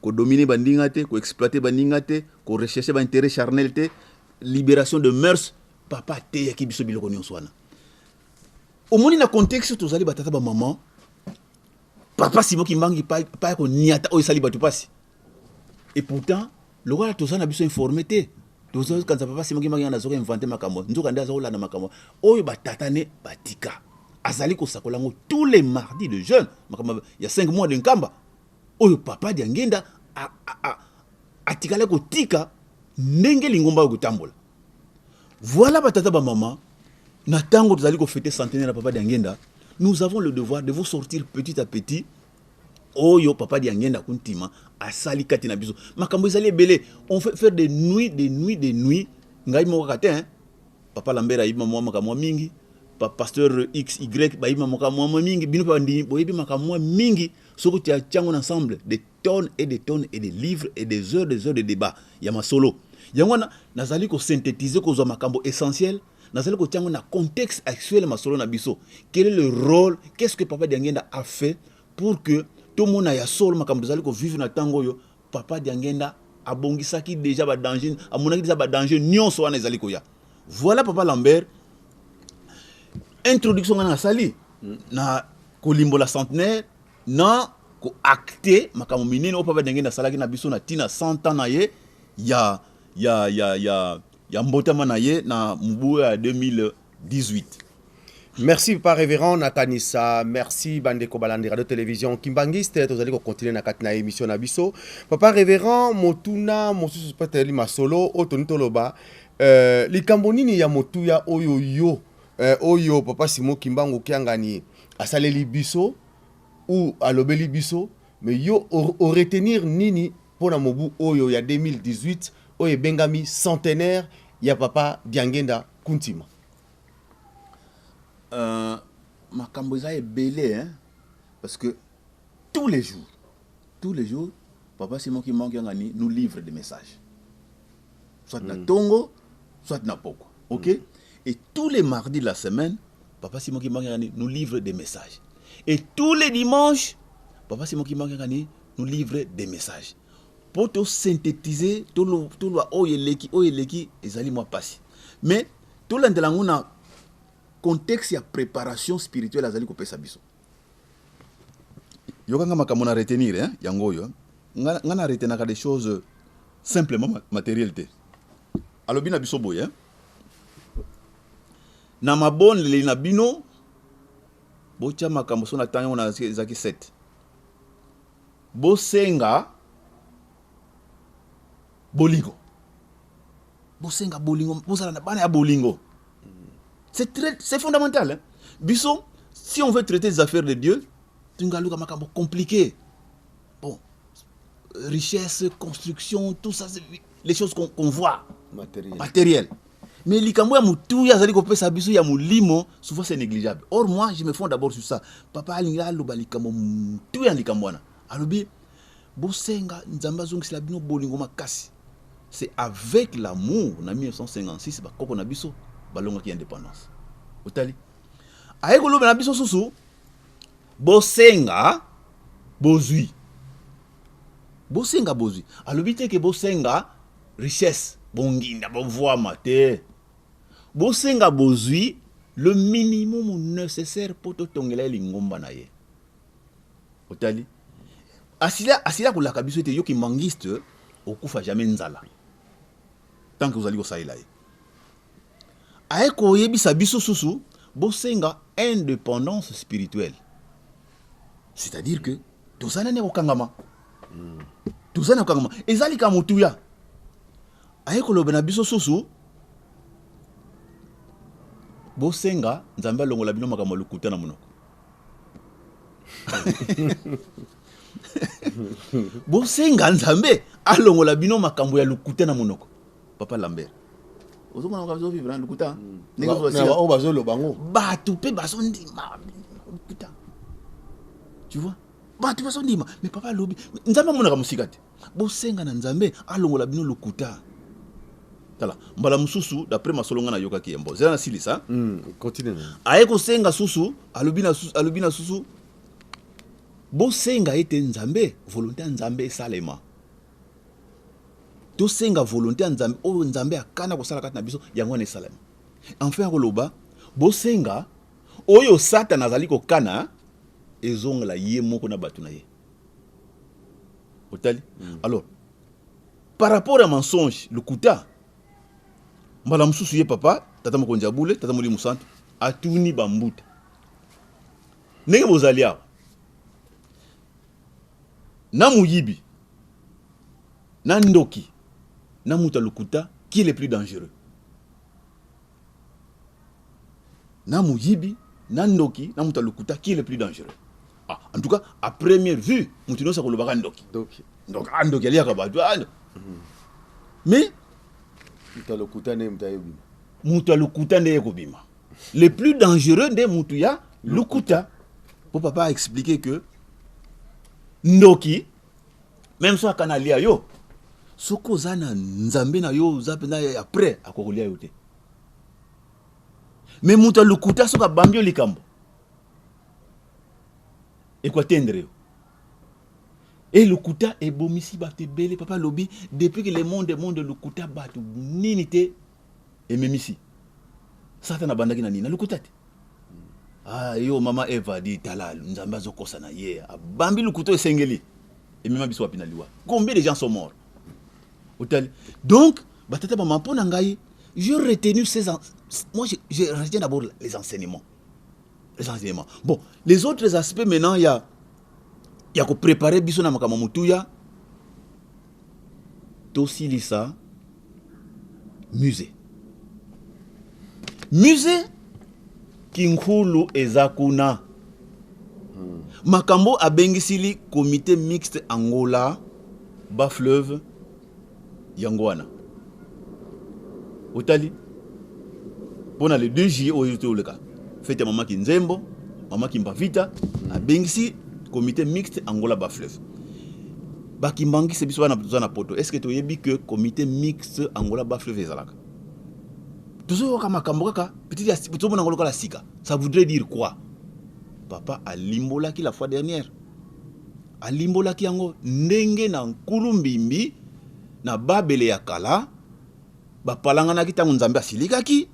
kodominer bandinga te, koexploiter bandinga te, korechercher baintérêt charnel te, libération de mœurs. Papa ateyaki biso biloko nyonso wana. Omoni na contexte tozali, batata bamama, papa Simon Kimbangu pa ya koniata oyo esali bato mpasi. Et pourtant lokola toza na biso informé te, tozokanisa papa Simon Kimbangu yana azoka inventer makambo, nzoka nde aza kolanda makambo oyo batata ne batika. Azali kosakola yango tous les mardis de jeûne, makambo ya 5 mois de Nkamba oyo papa Diangenda atikali kotika ndenge lingomba oyo kotambola. Voilà, batata bamama, na ntango tozali kofêter centenaire ya papa Diangenda, nous avons le devoir de vous sortir petit à petit oyo papa Diangenda Kuntima asali kati na biso. Makambo ezali ebele, on fait faire des nuits, des nuits, des nuits. Ngai moko kaka te, hein? Papa Lambert ayebi mwa makambo mingi, pasteur xy bayebi makambo mwa mingi, bino mpe bandimi boyebi makambo mwa mingi. Soki tia tiango ensemble, des tonnes et des tonnes et des livres et des heures, des heures de débat ya masolo. Yango wana nazali kosynthétiser, kozwa makambo essentiel, nazali kotia yango na contexte actuel masolo na biso. Quel est le rôle? Qu'est-ce que papa Diangenda a fait pour que tomona ya solo makambo tozali kovivre na ntango oyo? Papa Diangenda abongisaki déjà badanger, amonaki déjà badanger nyonso wana ezali koya. Voilà, papa Lambert, introduction nga nasali na kolimbola centenaire, na koacter makambo minene oyo papa Diangenda asalaki na biso na ntina 100 ans na ye ya mbotama na ye na mobu ya 2018. Merci, papa révérend Nakanisa. Merci, bandeko balandi radio télévision Kimbanguiste. Tozali kocontinuer na kati na émission na biso. Papa révérend, motuna mosusu peut-être masolo oyo toni toloba, likambo nini ya motuya oyo yo oyo papa Simon Kimbangu Kiangani asaleli biso ou alobeli biso, mais yo oretenir nini mpona mobu oyo ya 2018 oyo ebengami centenaire ya papa Diangenda Kuntima? Makambo eza ebele, hein? Parce que tous les jours, tous les jours, papa Simon Kimbangu Kiangani nous livre des messages, soit na tongo, soit na poko, ok. Et tous les mardis de la semaine Papa Simon Kimbangu Kiangani nous livre des messages. Et tous les dimanches, Papa Simon Kimbangu Kiangani nous livre des messages. Po to synthétiser, toloba oyo eleki, oyo eleki, ezali mwa pasi. Mais tolandela yango na contexte ya préparation spirituelle azali kopesa biso. Yokanga makambo na retenir, hein, yango oyo. Nga na retenaka des choses simplement matérielles te. Alobi na biso boye, hein? Na mabondeli na bino botia makambo so na tango na ezaki 7. Bosenga bolingo. Bosenga bolingo, bozala na bana ya bolingo. C'est très, c'est fondamental, hein? Biso, si on veut traiter les affaires de Dieu, tungaluka makambo compliqué. Bon, richesse, construction, tout ça, c'est les choses qu'on voit. Matériel. Matériel. Mais likambo ya mutu ya azali kopesa biso ya molimo, souvent c'est négligeable. Or moi, je me fonde d'abord sur ça. Papa alingi aloba likambo mutu ya likambo wana. Alobi bosenga Nzambe azongisela bino bolingo makasi. C'est avec l'amour na 1956 bakoko na biso balongaki indépendance. Otali. Aye koloba na biso susu bosenga bozwi. Bosenga bozwi. Alobi te ke bosenga richesse, bonginda, bonvwama te. Bosenga bozwi le minimum nécessaire po totongela ye lingomba na ye. Otali. Asila kolaka biso ete yo kimbanguiste okufa jamais nzala. Tant que ozali kosalela ye. Aye koyebisa biso susu bosenga indépendance spirituelle. C'est-à-dire que tozali na kokangama. Tozali na kokangama. Ezali ka motuya. Aye koloba na biso susu bosenga Nzambe alongola bino makambo ya lokuta na monoko. Bosenga Nzambe alongola bino makambo ya lokuta na monoko. Papa Lambert, ozomona makambo ozo vivre na lokuta? Ndenge ozo Na sila. oyo bazoloba ngo. Bato pe bazondima lokuta. Tu vois? Bato bazondima. Mais papa alobi, Nzambe amonaka mosika te. Bosenga na Nzambe alongola bino lokuta. Tala, mbala mosusu d'après masolo nga nayokaki ye mbo. Zela na silisa. Continue. Aye kosenga susu, alobi na susu, alobi na susu. Bosenga ete Nzambe, volonté ya Nzambe esalema. Tosenga volonté ya Nzambe, oyo Nzambe akana kosala kati na biso, yango wana esalema. Enfin akoloba, bosenga oyo Satan azali kokana ezongela ye moko na bato na ye. Otali? Alors, par rapport à mensonge, lokuta, mbala mosusu ye papa, tata mokonzi ya bule, tata molimo santu, atuni bambuta. Ndenge bozali awa, na moyibi, na ndoki, na moto ya lokuta, qui est le plus dangereux? Na moyibi, na ndoki, na moto ya lokuta, qui est le plus dangereux? Ah, en tout cas, à première vue, moto nyonso akolobaka ndoki. Ndoki. Ndoki, ah, ndoki aliaka bato, ah, ndoki. Mais moto ya lokuta nde moto ayebima. Moto ya lokuta nde ekobima. Le plus dangereux nde moto ya lokuta. Po papa a expliqué que ndoki, même so akana alia yo, soki oza na Nzambe na yo, oza mpenza ya prêt, akokolia yo te. Mais moto ya lokuta soki abambi yo likambo, ekoatendre yo. Et lokuta ebomisi bato ebele. Papa alobi, depuis que le monde est monde, lokuta bato nini te ememisi. Satan abandaki na nini? Na lokuta te. Ah, yo mama Eva di tala Nzambe azokosa na ye. Abambi lokuta esengeli. Emema biso wapi na liwa? Combien de gens sont morts? Otali. Donc, batata mama mpo na ngai, j'ai retenu ces en-, moi je retiens d'abord les enseignements. Les enseignements. Bon, les autres aspects maintenant, il y a, il y a ko préparer biso na makambo mutuya. Tosilisa musée. Musée Kinkulu eza kuna. Makambo abengisili comité mixte Angola ba fleuve yango wana. Otali pona le 2 juillet oyo toleka fête ya mama Kinzembo, mama Kimbavita abengisi comité mixte Angola ba fleuve. Ba kimbangisi biso bana toza na poto. Est-ce que toyebi que comité mixte Angola ba fleuve ezalaka? Tozoyoka makambo kaka peut-être tozomona yango lokola sika. Ça voudrait dire quoi? Papa alimbolaki la fois dernière, alimbolaki yango ndenge na nkulu mbimbi na Babele ya kala bapalanganaki ntango Nzambe asilikaki,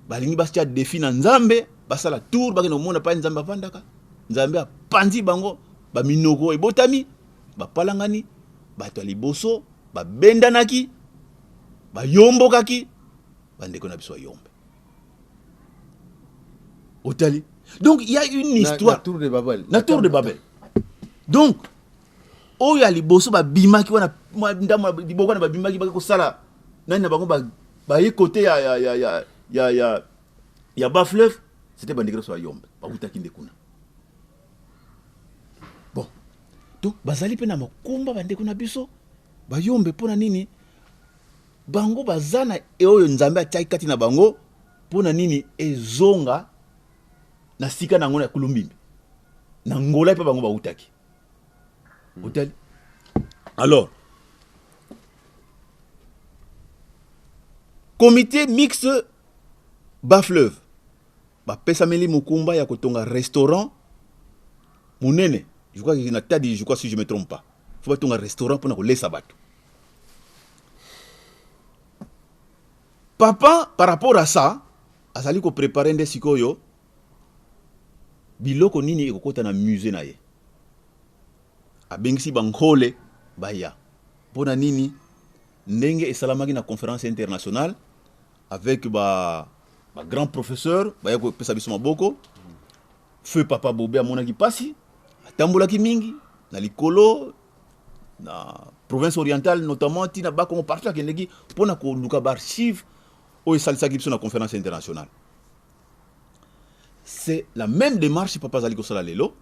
balingi batia defi na Nzambe, basala tour bakende komona pai Nzambe avandaka. Nzambe apanzi bango, baminoko ebotami, bapalangani. Bato ya liboso babendanaki, bayombokaki, bandeko na biso bayombe. Otali, donc il y a une histoire na tour de Babel. Na tour de Babel. Donc oyo ya liboso babimaki wana, ndambo liboko wana babimaki, baki kosala nani na bango, baye kote ya bas fleuve. C'était bandeko nyonso bayombe bawutaki nde kuna. Bon, donc bazali mpe na mokumba, bandeko na biso bayombe. Mpo na nini bango baza na oyo Nzambe atiaki kati na bango? Mpo na nini ezonga na sika na yango na Kulumbimbi na Ngola mpe bango bawutaki? Otali, alors comité mixte bas fleuve bapesameli mokumba ya kotonga restaurant monene. Je crois que na Tadi, je crois, si je me trompe pas, faut batonga restaurant mpona kolesa bato. Papa, par rapport à ça, azali koprépare nde sikoyo biloko nini ekokɔta na musée na ye. Abengisi bankole baya. Mpo na nini? Ndenge esalamaki na conférence internationale avec ba grand professeur baya kopesa biso maboko. Feu papa Bobe amonaki mpasi, atambolaki mingi na likolo na province orientale, notamment ntina Bakongo, partout akendeki mpona koluka baarchive oyo esalisaki biso na conférence internationale. C'est la même démarche papa azali kosala lelo.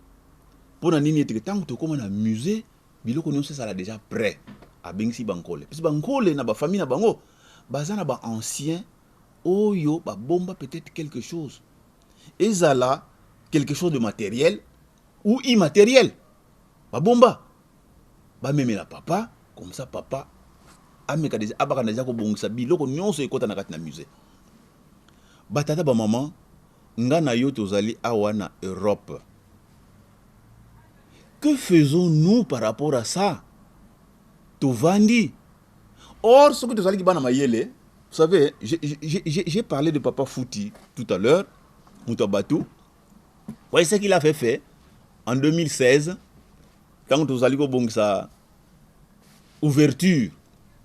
Mpo na nini? Eteke ntango tokóma na musée, biloko nyonso ezala déjà prêt. Abengisi bankole parce bankole na bafamille na bango baza na baancien oyo babomba peut-être quelque chose, ezala quelque chose de matériel ou immatériel, babomba, bamemela papa. Comme ça papa ameka déjà, abaka déjà kobongisa biloko nyonso ekɔta na kati na musée. Batata, bamama, nga na yo tozali awa na Europe. Que faisons-nous par rapport à ça? Tovandi. Or soki tozalaki bana mayele, vous savez, j'ai parlé de papa Fouti tout à l'heure, moto ya bato. Voyez ce qu'il a fait en 2016, ntango tozali kobongisa ouverture,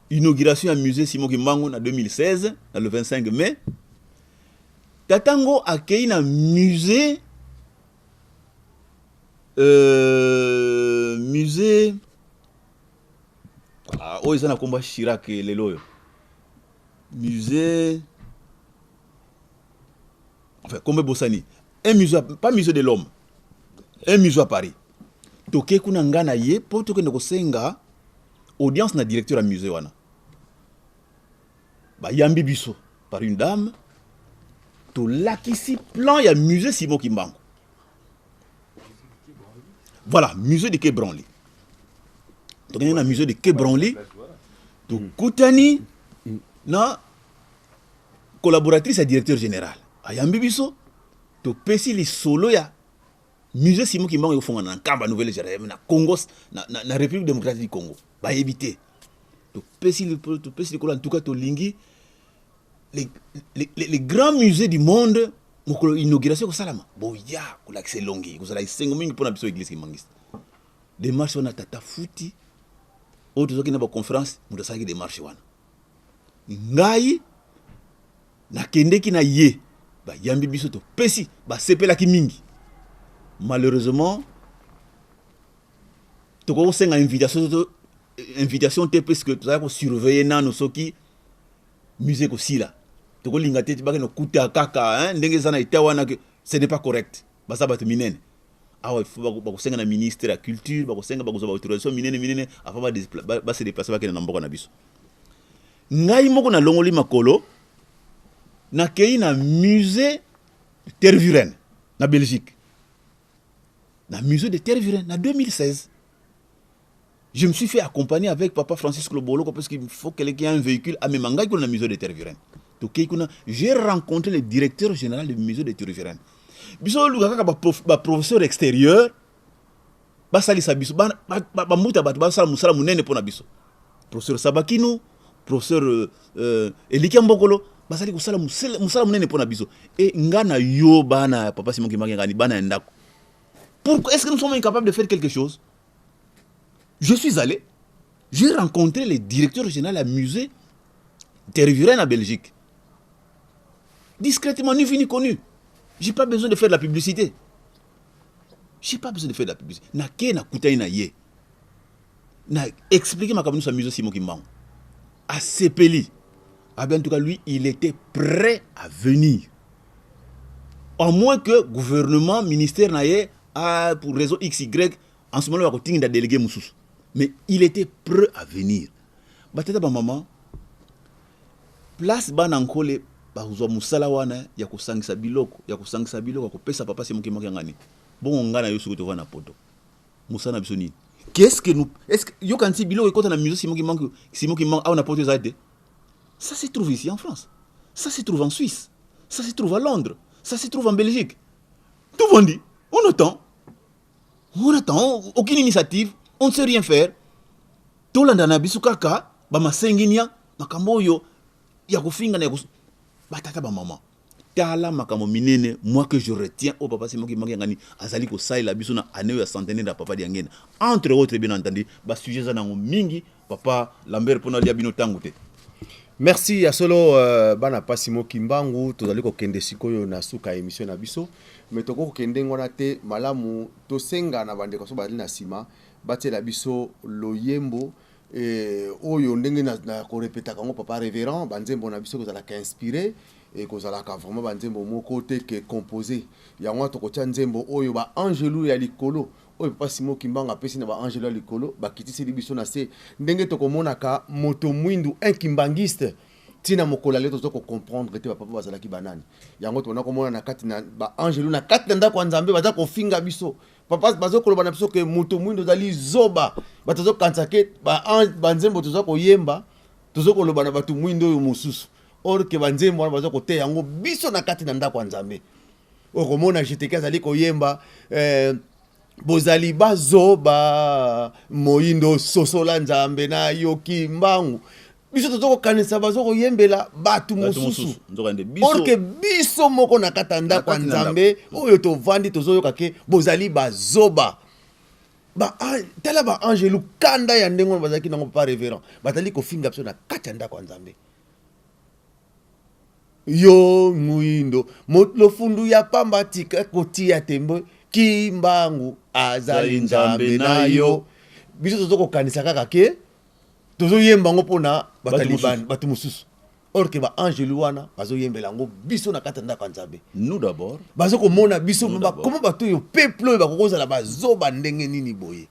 inauguration ya musée Simon Kimbangu na 2016, na le 25 mai. Tatango akei na musée oyo eza na nkombo ya Chirac lelo oyo, musée, enfin kombo ebosani, un musée, pas musée de l'homme, un musée à Paris. Toke kuna, nga na ye, mpo tokende kosenga audience na directeur ya musée wana. Bayambi biso par une dame. Tolakisi plan ya musée Simon Kimbangu. Voilà, musée de Quai Branly. Tokende na musée de Quai Branly, tokutani na collaboratrice ya directeur général. Ayambi biso, topesi lisolo ya musée Simon Kimbangu ekofongana na Nkamba, Nouvelle Jérusalem, na Congo, na République démocratique du Congo. Bayebi te. Topesi likolo. En tout cas tolingi les grands musées du monde, mokolo inauguration ekosalama, boya kolakisa elongi, kozala esengo mingi mpona biso église kimbanguiste. Démarche wana, tata Futi oyo tozwaki na baconférence, moto asalaki démarche wana. Ngai nakendeki na ye, bayambi biso, topesi, basepelaki mingi. Malheureusement tokoki kosenga invitation te, puisque tozalaki kosurveille nano soki musée kosila. Tokolinga te bakende kokuta kaka ndenge eza na eta wana, ke ce n'est pas correct. Baza bato minene awa, il faut bakosenga na ministre ya culture, bakosenga, bakozwa baautorisation minene minene avant base déplace, bakende na mboka na biso. Ngai moko nalongoli makolo, nakei na musée Tervuren na Belgique. Na musée de Tervuren na 2016, je me suis fait accompagner avec papa Francis Kloboloko, parce qu'il faut quelqu'un ait un véhicule amema ngai kuna na musée de Tervuren. Tokei kuna, j'ai rencontré le directeur général du musée de Tervuren. Biso oluka kaka baprofesseur extérieur basalisa biso, bambuta bato basala mosala monene mpo na biso. Professeur Sabakino, professeur Elikia Mbokolo bazali kosala mosala monene mpo na biso. E nga na yo, bana ya papa Simon Kimbangu Kiangani, bana ya ndako, pourquoi est-ce que nous sommes incapables de faire quelque chose? Je suis allé, j'ai rencontré le directeur général ya musée Tervuren na Belgique, discrètement, ni vu ni connu. J'ai pas besoin de faire de la publicité, j'ai pas besoin de faire de la publicité. Nake, nakutani na ye, na expliqué makambo nyonso ya musée Simon Kimbangu. Asepeli abi. En tout cas, lui, il était prêt à venir, à moins que gouvernement, ministère na ye a, pour raison xy, en ce moment bakotinda délégué mosusu, mais il était prêt à venir. Batata, bamama, place bana nkole bazwa mosala wana ya kosangisa biloko, ya kosangisa biloko ya kopesa papa Simon Kimbangu Kiangani. Bongo ngai na yo, soki tovanda na poto, mosala na biso nini? Qu'est-ce que nous, est-ce que yokanisi biloko ekota na musée Simon Kimbangu, Simon Kimbangu awa na poto eza te? Ça se trouve ici en France, ça se trouve en Suisse, ça se trouve à Londres, ça se trouve en Belgique. Tout dit, on attend, on attend, aucune initiative, on ne sait rien faire. Tolanda na biso kaka bamasenginia, makambo oyo ya kofinga na ya batata, bamama, tala makambo minene. Moi, que je retiens oyo papa Simon Kimbangu Kiangani azali kosalela biso na année oyo ya centenaire ya papa Diangenda, entre autres, bien entendu, basujet eza nango mingi, papa Lambert, mpona alia bino ntango te. Merci ya solo, bana pa Simon Kimbangu. Tozali kokende sikoyo na suka ya émission na biso, mais tokoki kokende wana te. Malamu tosenga na bandeko so bazali na nsima batiela biso loyembo oyo ndenge na korepetaka yango, papa révérend. Banzembo na biso kozalaka inspiré, ekozalaka vraiment banzembo moko te ke composé. Yango wana tokotia nzembo oyo baangelu ya likolo, oyo papa Simon Kimbangu apesi na baangelu ya likolo, bakitiseli biso na se. Ndenge tokomonaka moto mwindu, un kimbangiste, ntina mokolo ale toza kocomprendre te bapapa bazalaki banani. Yango tobanda komona na kati na baangelu, na kati na ndako ya Nzambe, baza kofinga biso papa, baza koloba na biso ke moto mwindu ozali zoba. Bato bazokanisa ke banzembo toza koyemba, toza koloba na bato mwindo oyo mosusu, or ke banzembo wana baza koteya yango biso na kati na ndako ya Nzambe. Okomona JTK azali koyemba bozali bazoba, moyindo sosola Nzambe na yoki mbangu. Biso toza kokanisa baza koyembela bato mosusu, or ke biso moko na kati ya ndako ya Nzambe oyo tovandi, tozoyoka ke bozali bazoba. Tala baangelu, kanda ya ndenge wana bazalaki nango, papa révérend, bazali kofinga biso na kati ya ndako ya Nzambe. Yo muindo, lofundu ya pamba, tika kotia tembe, Kimbangu azali Nzambe na yo. Biso toza kokanisa kaka ke tozoyemba yango mpona bataliban, bato mosusu, or ke baangelu wana bazoyembela yango biso na kati ya ndako ya Nzambe. Nous d'abord. Baza komona biso koma bato oyo, peuple oyo bakokozala bazoba ndenge nini boye?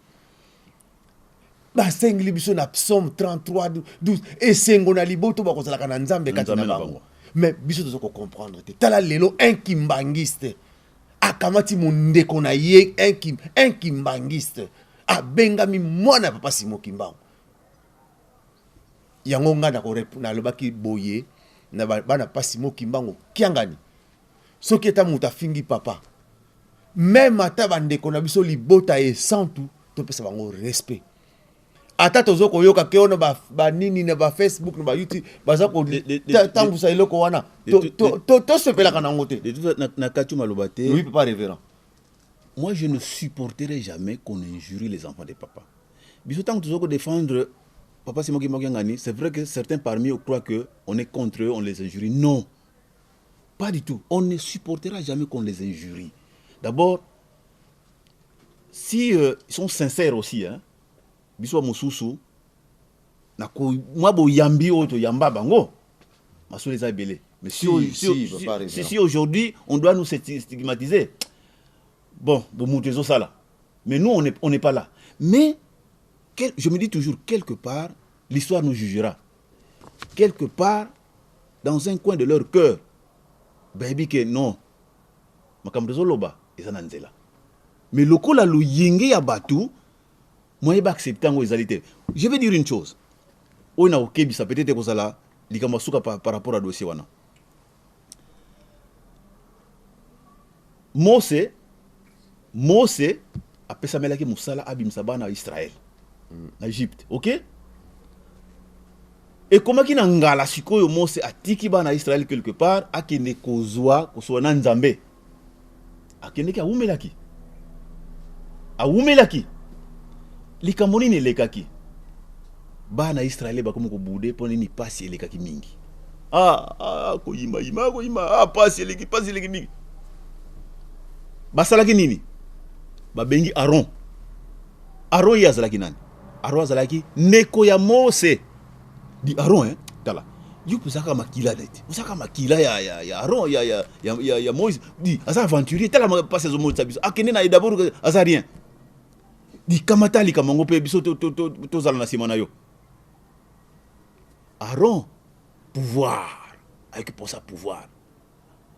Basengeli biso na Psaume 33 12, esengo na liboto bakozalaka na Nzambe kati na bango. Mais biso toza kocomprendre te. Tala lelo, un kimbangiste akamati mondeko na ye, un kimbangiste abengami mwana ya papa Simon Kimbangu. Yango ngai nalobaki boye na bana pa Simon Kimbangu Kiangani: soki ata moto afingi papa, même ata bandeko na biso, libota esantu, topesa bango respect. Ata toza koyoka ke ono banini na bafacebook, na bayoutube, baza kotambusa eloko wana, tosepelaka nango te. Na kati maloba te. Oui, papa révérend. Moi, je ne supporterai jamais qu'on injurie les enfants de papa. Biso, ntango toza kodéfendre papa Simon Kimbangu Kiangani, c'est vrai que certains parmi eux croient que on est contre eux, on les injurie. Non, pas du tout. On ne supportera jamais qu'on les injurie. D'abord, si ils sont sincères aussi, hein, biso mosusu na mwa boyambi oyo toyamba bango, masolo eza ebele. Mais si aujourd'hui on doit nous stigmatiser, bon, bomutu ezosala, mais nous, on n'est pas là. Mais je me dis toujours, quelque part, l'histoire nous jugera. Quelque part, dans un coin de leur cœur, bayebi ke non, makambo tozoloba eza na nzela. Mais lokola loyenge ya bato, moyen baaccepte yango ezali te. Je vais dire une chose oyo nakokebisa, peut-être ekozala Likambo ya suka par, par rapport à dossier wana. Mose, Mose apesamelaki mosala abimisa bana ya Israël na Egypte, ok? Ekomaki na ngala sikoyo Mose atiki bana ya Israël quelque part akende kozwa kosola na Nzambe. Akendeki awumelaki. Awumelaki. Likambo nini elekaki? Bana ya Israël bakomi kobude mpo nini pasi elekaki mingi. Ah, ah, koyima yima koyima ah, pasi eleki pasi eleki mingi. Basalaki nini? Babengi Aaron. Aaron ye azalaki nani? Aaron azalaki ndeko ya Mose. Di Aaron hein, tala. Yo ozalaka makila neti. Ozalaka makila ya ya ya Aaron ya ya ya ya, ya Moïse. Di aza aventurier tala pasi azomonisa biso. Akende na ye d'abord aza rien. Di kamata likambo yango mpe biso tozala na nsima na yo. Aaron pouvoir ayaki mposa pouvoir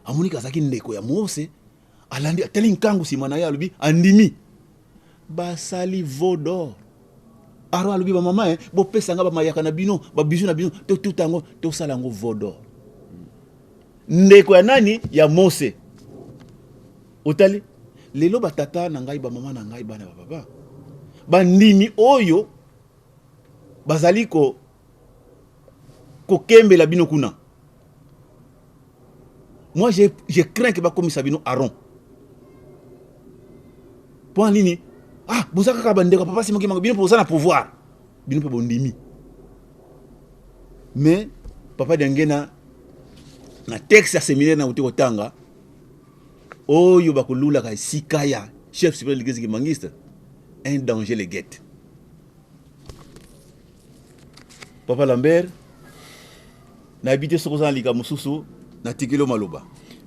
amoniki azalaki ndeko ya Mose alandi atali nkangu nsima na ye alobi andimi basali veau d'or Aaron alobi bamama eh, bopesa nga bamayaka na bino babizu na bino totuta yango tosala yango veau d'or ndeko ya nani ya Mose otali lelo batata na ngai bamama na ngai bana bapapa bandimi oyo bazali ko kokembela bino kuna moi je, je crains que bakomisa bino aron mpo nini ah boza kaka bandeko papa simoki mango bino mpe boza na pouvoir bino mpe bondimi mais papa diangena na texte ya séminaire nauti kotanga oyo bakolulaka esika ya chef supérieur de l'église kimbanguiste un danger le guette Papa Lambert, nayebi te soki oza na likambo mosusu, natikeli yo maloba.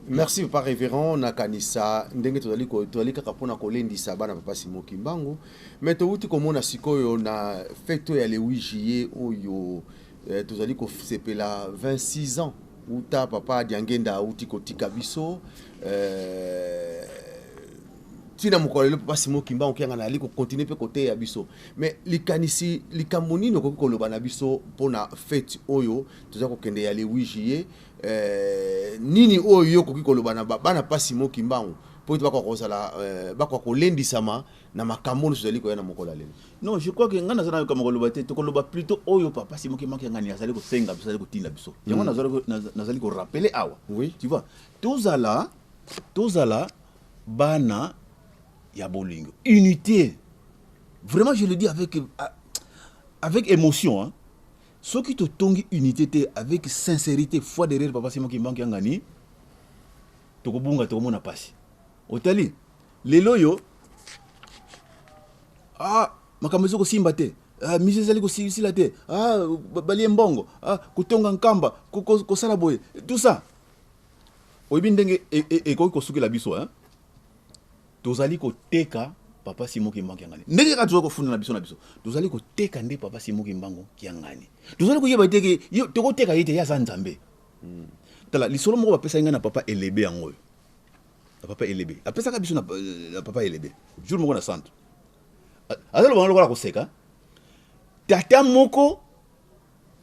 Merci papa révérend nakanisa ndenge tozali tozali kaka mpona kolendisa bana papa Simon Kimbangu mais towuti komona sikoyo na fete oyo ya le 8 juillet oyo eh, tozali kosepela 26 ans uta papa Diangenda awuti kotika biso eh, Tina mokolo lelo papa Simon Kimbangu Kiangani azali ko continuer pe koteya biso. Mais likanisi likambo nini okoki koloba na biso pona fete oyo toza kokende ya le 8 juillet euh, nini oyo yo okoki koloba na bana pa Simon Kimbangu po ete bakoka kozala euh, bakoka kolendisama na makambo nyonso tozali koya na mokolo ya lelo? Non, je crois que ngai naza na likambo koloba te, tokoloba plutôt oyo papa Simon Kimbangu Kiangani azali kosenga biso, azali kotinda biso. Yango nazali ko rappeler awa. Oui. Tu vois, tozala tozala bana ya bolingo unité vraiment je le dis avec avec émotion hein. Soki totongi unité te avec sincérité foi derrière papa Simon Kimbangu Kiangani tokobunga tokomona pasi otali lelo oyo ah makambo ezo kosimba te ah, mise ezali kosila te ah, balie mbongo ah, kotonga nkamba kosala boye tout ça Oyebi ndenge ekoki kosukela biso hein? Tozali koteka papa Simon Kimbangu Kiangani. Ndenge kaka tozali kofunda na biso na biso. Tozali koteka nde papa Simon Kimbangu Kiangani. Tozali koyeba te ke tokoteka ye te, ye aza Nzambe. Tala lisolo moko bapesaki ngai na papa Elebe yango oyo. Na papa Elebe. Apesaka biso na, na papa Elebe. Jour moko na centre. Azaloba lokola koseka. Tata moko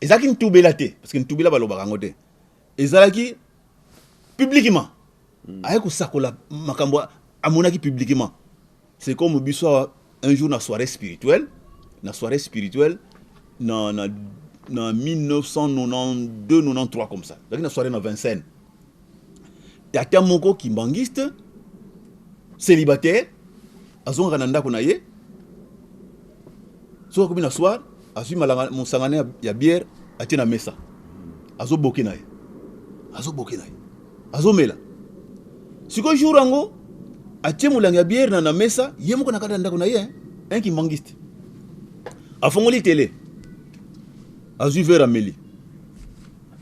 ezalaki ntubela te parce que ntubela balobaka yango te. Ezalaki publiquement. Aye kosakola makambo amonaki publiquement. C'est comme biso awa un jour na soirée spirituelle, na soirée spirituelle na na na 1992 93 comme ça. Ezalaki na soirée na Vincennes. Tata moko kimbanguiste célibataire azongaka na ndako na ye soki akomi na soir azwi malanga mosangane ya, ya bière atie na mesa azoboke na ye azoboke na ye azomela sikoyo jour yango atie molangi ya bière na, na mesa ye moko na kati ya ndako na ye un kimbanguiste afongoli tele azwi verre ameli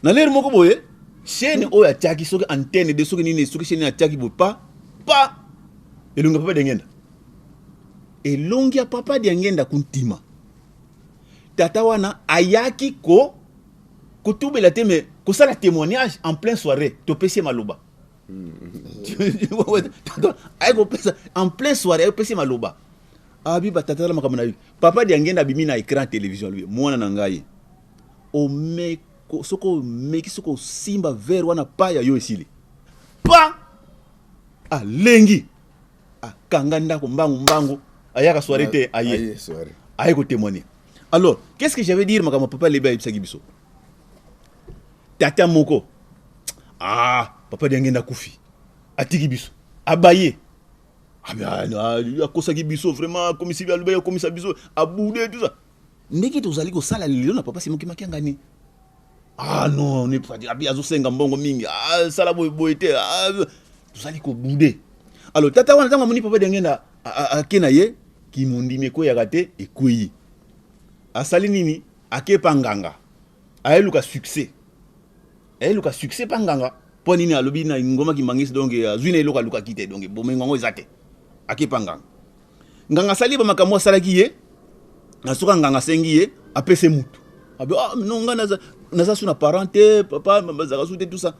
na lere moko boye chaîne oyo atiaki soki antenne de soki nini soki chaîne atiaki boye pa pa elongi ya papa Diangenda elongi ya papa Diangenda kuntima tata wana ayaki ko kotubela te mais kosala témoignage en pleine soirée topesi ye maloba aye kopesa en pleine soirée aye kopesa ye maloba abi batata tala makambo na yo papa Diangenda abimi na écran télévision alobi mwana na ngai omeka. Soki omeki, soki osimba verre wana pa ya yo esili pa. Alengi, akanga ndako mbangu mbangu, ayaka soirée te, aye aye kotémoigner. Alors, qu'est-ce que j'avais dire? Makambo papa Lebe ayebisaki biso, tata moko: "Ah, papa Diangenda akufi, atiki biso, abaye, akosaki biso vraiment, akomisi, alobaki akomisa biso, abude tout ça." Ndenge tozali kosala lelo na papa Simon Kimbangu Kiangani: "Ah non, abi azosenga mbongo mingi, ah, sala boye boye te." Ah, tozali kobude. Alors tata wana, ntango amoni papa Diangenda ake na ye, kimondimi ekweyaka te, ekweyi. Asali nini? Akepa nganga, ayeluka succès, ayeluka succès pa nganga. Mpo nini? Alobi na ngoma Kimbanguiste, donc azwi na eloko alukaki te, donc bomengo yango eza te. Akepa nganga, nganga asali bamakambo asalaki ye. Na soki nganga asengi ye, apese mutu, abi: "Ah non, nga naza, naza su na parent te, papa bazalaka su te, tout ça,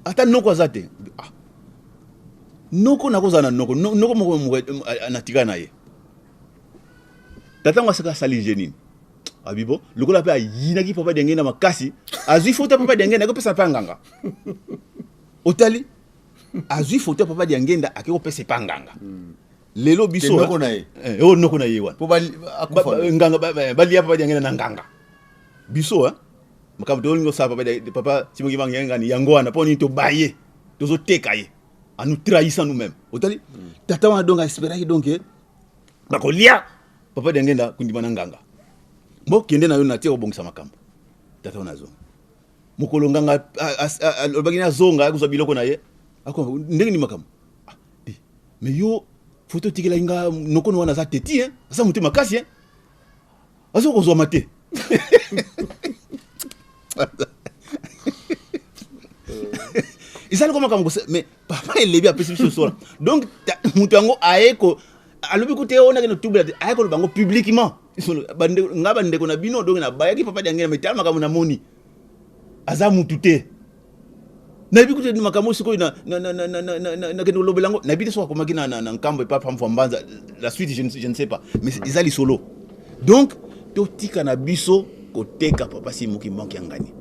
ata noko aza te." "Ah, noko nakozala na noko, noko moko moko natika na ye." Tata ngo asaka asali je nini? Abi bo lokola mpe ayinaki papa Diangenda makasi, azwi foto ya papa Diangenda, akopesa mpe nganga. Otali, azwi foto ya papa Diangenda, ake kopesa epa nganga. Lelo biso noko na ye. Eh, oyo noko na ye wana. Po akufa. Nganga balia papa Diangenda na nganga. Biso makambo tolingi osala papa, papa Simon Kimbangu Kiangani, yango wana. Mpo nini tobaye, tozoteka ye en nous trahissant nous-mêmes? Otali, tata wana donc aespéraki donc bakolia papa Diangenda kundima na nganga. Bo kende na yo na tie kobongisa makambo. Tata wana azonga mokolo nganga alobaki azonga akozwa biloko na ye. Ndenge ni makambo? "Ah, te, mais yo foto otikelaki nga, nokono wana aza teti, hein, aza motu makasi, hein, aza kozwama te." Ezali ko makambo, mais papa Elebi apesi biso sola. Donc moto yango aye ko alobi kute oyo nakende tubela te, aye koloba yango publiquement: "Nga bandeko na bino, donc nabayaki papa Diangenda, mais tala makambo namoni, aza mutu te. Nayebi kutu makambo sikoyo nakende kolobela yango, nayebi te soki akomaki na nkambo epa Pamfwa Mbanza." La suite, je ne sais pas, mais eza lisolo. Donc totika na biso koteka papa Simon Kimbangu Kiangani,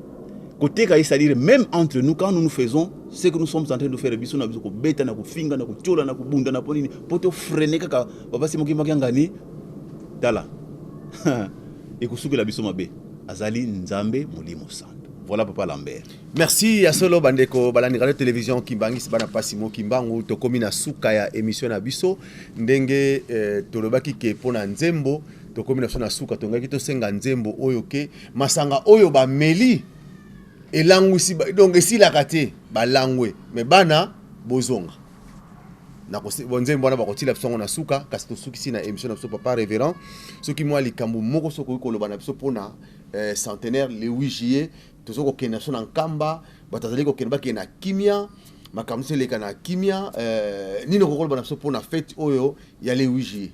koteka ye, c'est-à-dire même entre nous, quand nous nous faisons ce que nous sommes en train de faire, biso na biso, kobeta na kofinga na kotiola na kobunda na mpo nini? Mpo tofreiner kaka papa Simon Kimbangu Kiangani. Tala, ekosukela biso mabe. Azali Nzambe Molimo Santo. Voilà, papa Lambert. Merci ya solo. Bandeko balandi radio télévision Kimbanguiste, bana pasi mo Kimbangu, tokomi na suka ya émission na biso. Ndenge tolobaki ke mpo na nzembo, tokomi na biso na suka. Tongaki tosenga nzembo oyo ke masanga oyo bameli elangwisi, donc esilaka te, balangwe, mais bana bozonga na nzembo wana bakotila biso yango na suka. Kasi tosukisi na émission na biso. Papa révérend, soki mwa likambo moko soki okoki koloba na biso mpona centenaire le 8 juillet, toza kokende na biso na Nkamba, bato azali kokende, bakende na kimia, makambo nyonso eleka na kimia. Nini okoki koloba na biso mpona fête oyo ya le 8 juillet?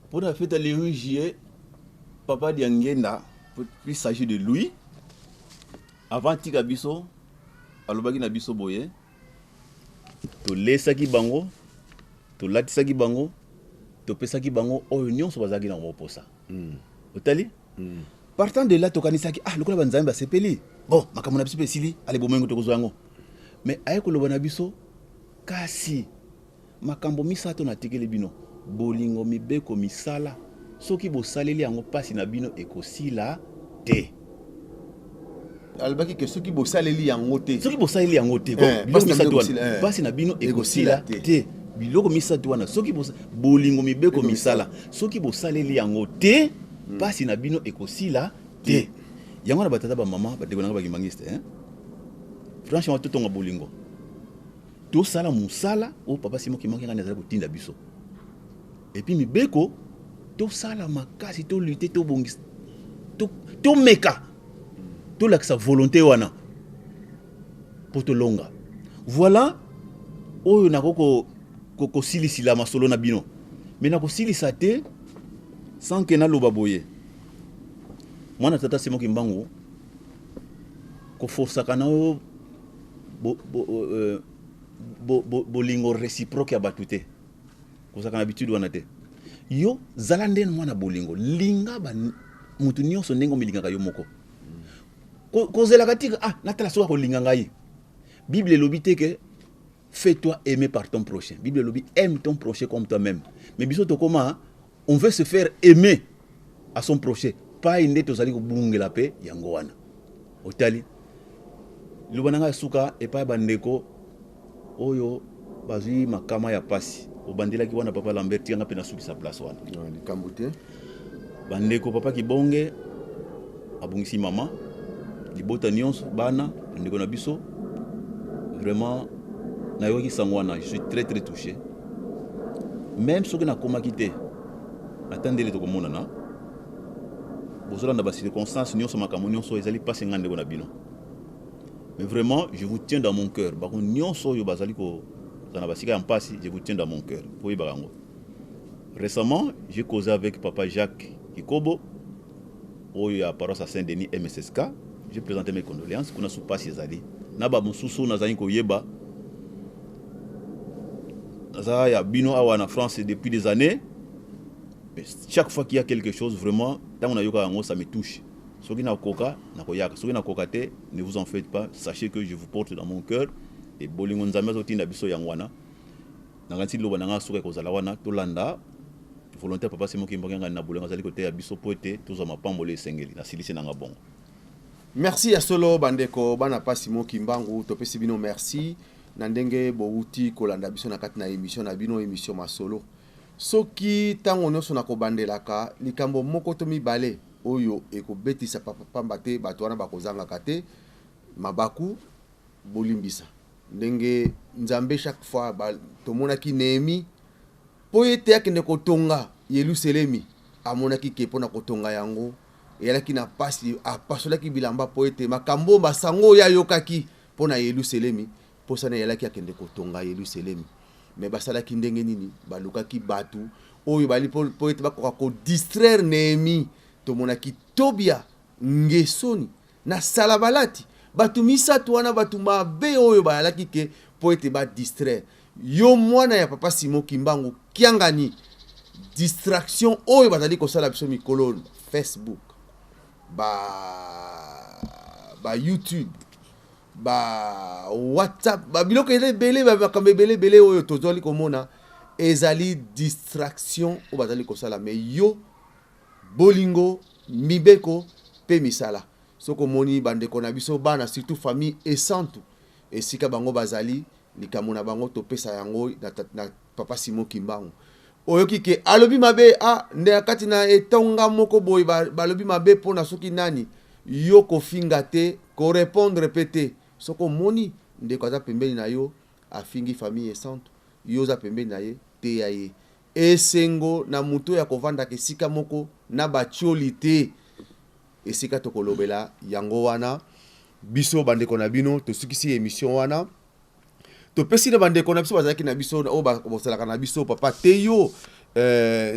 Mpona fête ya le 8 juillet, papa Diangenda, il s'agit de lui, avant tika biso, alobaki na biso boye: tolesaki bango, tolatisaki bango, topesaki bango oyo nyonso bazalaki na moposa. Otali, partant de là, tokanisaki: "Ah, lokola banzambe basepeli, bon, makambo na biso mpe esili, ale bomengo tokozwa yango." Mais aye koloba na biso: "Kasi makambo misato natikeli bino: bolingo, mibeko, misala. Soki bosaleli yango, mpasi na bino ekosila te." Alobaki ke soki bosaleli yango te. Soki bosaleli yango te, biloko misato wana, mpasi na bino ekosila te. Biloko misato wana, soki bolingo, mibeko, misala, soki bosaleli yango te, mpasi na bino ekosila te. Yango wana, batata, bamama, bandeko nanga bakimbanguiste, hein? Franchement, totonga bolingo, tosala mosala oyo papa Simon Kimbangu Kiangani azali kotinda biso, et puis mibeko, tosala makasi, tolutter, tobongisa, tomeka, tolakisa volonté wana mpo tolonga. Voilà oyo nakoki kosilisila masolo na bino, mais nakosilisa te sans ke naloba boye: mwana tata Simon Kimbangu, koforsaka na yo bolingo réciproque ya bato te, kozalaka na habitude wana te. Yo zala nde mwana bolingo, linga motu nyonso ndenge omilingaka yo moko. Kozelaka tika ah natala soki akolinga ngai. Bible elobi te ke fais-toi aimer par ton prochain. Bible elobi aime ton prochain comme toi-même. Mais biso tokoma on veut se faire aimer à son prochain. Pai nde tozali kobungela mpe yango wana. Otali liloba na ngai ya suka epai ya bandeko oyo bazwi makama ya pasi. Obandelaki wana papa Lambert, tikanga mpe nasukisa place wana. Likambo te. Bandeko, papa Kibonge abungisi mama, libota nyonso, bana, bandeko na biso. Vraiment nayokaki sango wana, je suis très très touché. Même soki nakomaki te, ata ndele tokomonana, bozolanda ba circonstances nyonso, makambo nyonso ezali mpasi nga ndeko na bino. Mais vraiment je vous tiens dans mon cœur. Bango nyonso oyo bazali kozala na basika ya mpasi, je vous tiens dans mon cœur. Boyebaka yango. Récemment, j'ai causé avec papa Jacques Kikobo oyo ya paroisse ya Saint-Denis MSSK. J'ai présenté mes condoléances. Kuna su pasi ezali na bamosusu nazali koyeba, naza ya bino awa na France depuis des années. Mais chaque fois qu'il y a quelque chose, vraiment ntango nayoka yango, ça me touche. Soki nakoka, nakoyaka. Soki nakoka te, ne vous en faites pas, sachez que je vous porte dans mon cœur. Et bolingo Nzambe azotinda biso yango wana. Nakanisi liloba na ngai suka ekozala wana. Tolanda volonté ya papa Simon Kimbangu Kiangani na bolingo azali koteya biso mpo ete tozwa mapamboli esengeli. Nasilisi nanga bongo. Merci ya solo bandeko bana pa Simon Kimbangu, topesi bino merci na ndenge bowuti kolanda biso na kati na émission na bino, émission Masolo. Soki ntango nyonso nakobandelaka likambo moko to mibale oyo ekobetisa papa pamba te, bato wana bakozangaka te mabaku. Bolimbisa ndenge Nzambe chaque fois tomonaki Nehemi mpo ete akende kotonga Yelusalemi, amonaki ke mpo na kotonga yango eyalaki na pasi, apasolaki bilamba mpo ete makambo basango oyo ayokaki mpo na Yelusalemi, mposa na eyalaki akende kotonga Yelusalemi. Me basalaki ndenge nini? Balukaki bato oyo bali mpo ete bakoka kodistraire Nehemi. Tomonaki Tobia, Ngesoni na Salabalati, bato misato wana, bato mabe oyo bayalaki ke mpo ete badistraire yo mwana ya papa Simon Kimbangu Kiangani. Distraction oyo bazali kosala biso mikolo, Facebook, ba YouTube, ba WhatsApp, ba biloko ebele, makambo ebele ebele oyo tozali komona ezali distraction oyo bazali kosala. Me yo bolingo, mibeko mpe misala. Soki omoni bandeko na biso bana, surtout famille Esantu, esika bango bazali, likambo na bango topesa yango na papa Simon Kimbangu. Oyoki ke alobi mabe a nde na kati na etonga moko boye, balobi mabe mpona soki nani, yo kofinga te, korépondre mpe te. Soki omoni ndeko aza pembeni na yo afingi famille Esantu, yo oza pembeni na ye, teya ye. Esengo na moto oyo akovandaka esika moko na batioli te. Esika tokolobela yango wana, biso bandeko na bino tosukisi émission wana. Topesi na bandeko na biso bazalaki na biso, oyo bosalaka na biso, papa Teyo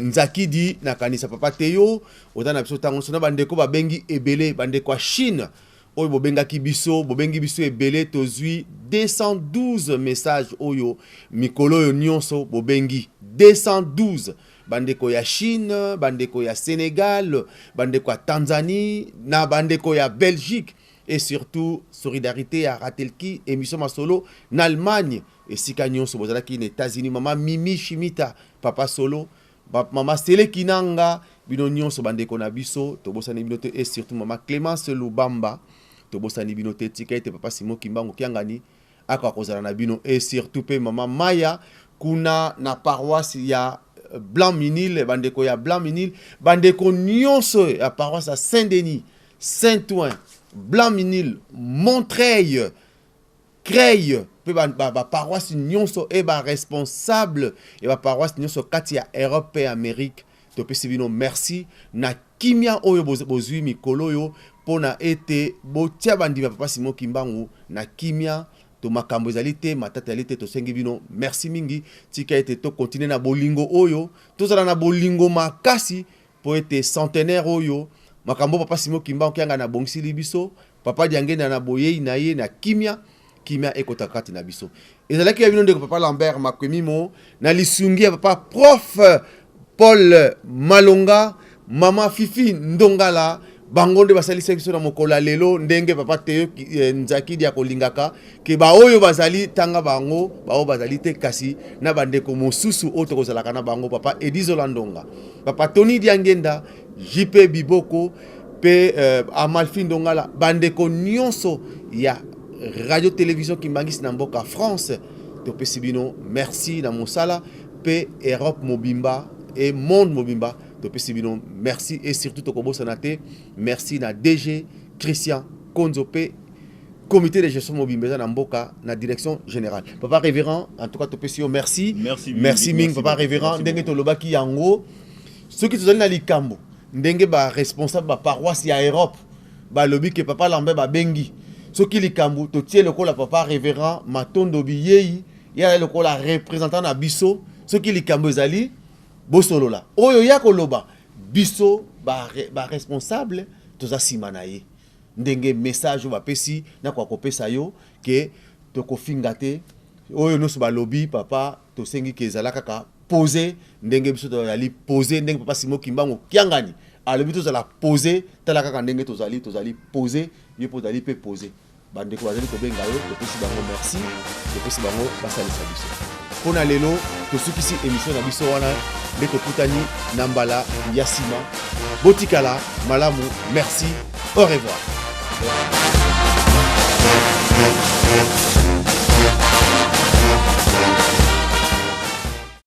Nzakidi, nakanisa papa Teyo oza na biso ntango nyonso, na bandeko babengi ebele, bandeko ya Chine oyo bobengaki biso, bobengi biso ebele. Tozwi 212 message oyo mikolo oyo nyonso bobengi 212. Bandeko ya Chine, bandeko ya Sénégal, bandeko ya Tanzanie na bandeko ya Belgique, et surtout solidarité ya Ratelki, émission Masolo na Allemagne, esika nyonso bozalaki, na États-Unis, mama Mimi Shimita, papa Solo, mama Seleki Nanga, bino nyonso bandeko na biso, tobosani bino te, et surtout mama Clémence Lubamba, tobosani bino te. Tika ete papa Simon Kimbangu Kiangani akoka kozala na bino, et surtout mpe mama Maya kuna na paroisse ya Blanc Minil, bandeko ya Blanc Minil, bandeko nyonso ya paroisse ya Saint-Denis, Saint-Ouen, Blanc Minil, Montreuil, Creil, mpe baparoisse nyonso e baresponsable ya baparoisse nyonso kati ya Europe mpe Amérique, topesi bino merci na kimia oyo bozwi mikolo oyo mpona ete botia bandimi ya papa Simon Kimbangu na kimia. To makambo ezali te, matata ezali te. Tosengi bino merci mingi. Tika ete tokontinue na bolingo oyo, tozala na bolingo makasi mpo ete centenaire oyo, makambo papa Simon Kimbangu Kiangani abongisili biso, papa Diangenda na boyei na ye na kimia, kimia ekota kati na biso. Ezalaki ya bino ndeko papa Lambert Makwemimo na lisungi ya papa prof Paul Malonga, mama Fifi Ndongala. Bango nde basalisa biso na mokolo ya lelo, ndenge papa Teo eh, Nzakidi akolingaka ke baoyo bazali tanga bango, baoyo bazali te, kasi na bandeko mosusu oyo tokozalaka na bango, papa Edizola Ndonga, papa Tony Diangenda, JP Biboko pe Amalfi Ndongala, bandeko nyonso ya Radio Television Kimbanguiste na mboka France, topesi bino merci na mosala pe Europe mobimba et monde mobimba, topesi bino merci. Et surtout tokobosana te, merci na DG Christian Konzo pe comité de gestion mobimba eza na mboka na direction générale. Papa révérend, en tout cas topesi yo merci. Merci, merci mingi papa révérend. Ndenge tolobaki yango, soki tozali na likambo, ndenge ba responsable ba paroisse ya Europe balobi ke papa Lambert babengi, soki likambo totie lokola papa révérend Matondo Biyei, ye azali lokola représentant na biso, soki likambo ezali bosolola oyo ya koloba, biso ba responsable toza nsima na ye. Ndenge message oyo bapesi, nakoka kopesa yo ke tokofinga te. Oyo nyonso balobi, papa, tosengi ke ezala kaka pose ndenge biso tozali pose, ndenge papa Simo Kimbangu Kiangani alobi tozala pose. Tala kaka ndenge tozali, tozali pose, yo mpo ozali mpe pose. Bandeko bazali kobenga yo, topesi bango merci, topesi bango basalisa biso mpo na lelo. Tosukisi émission na biso wana nde tokutani na mbala ya nsima. Botikala malamu, merci, au revoir.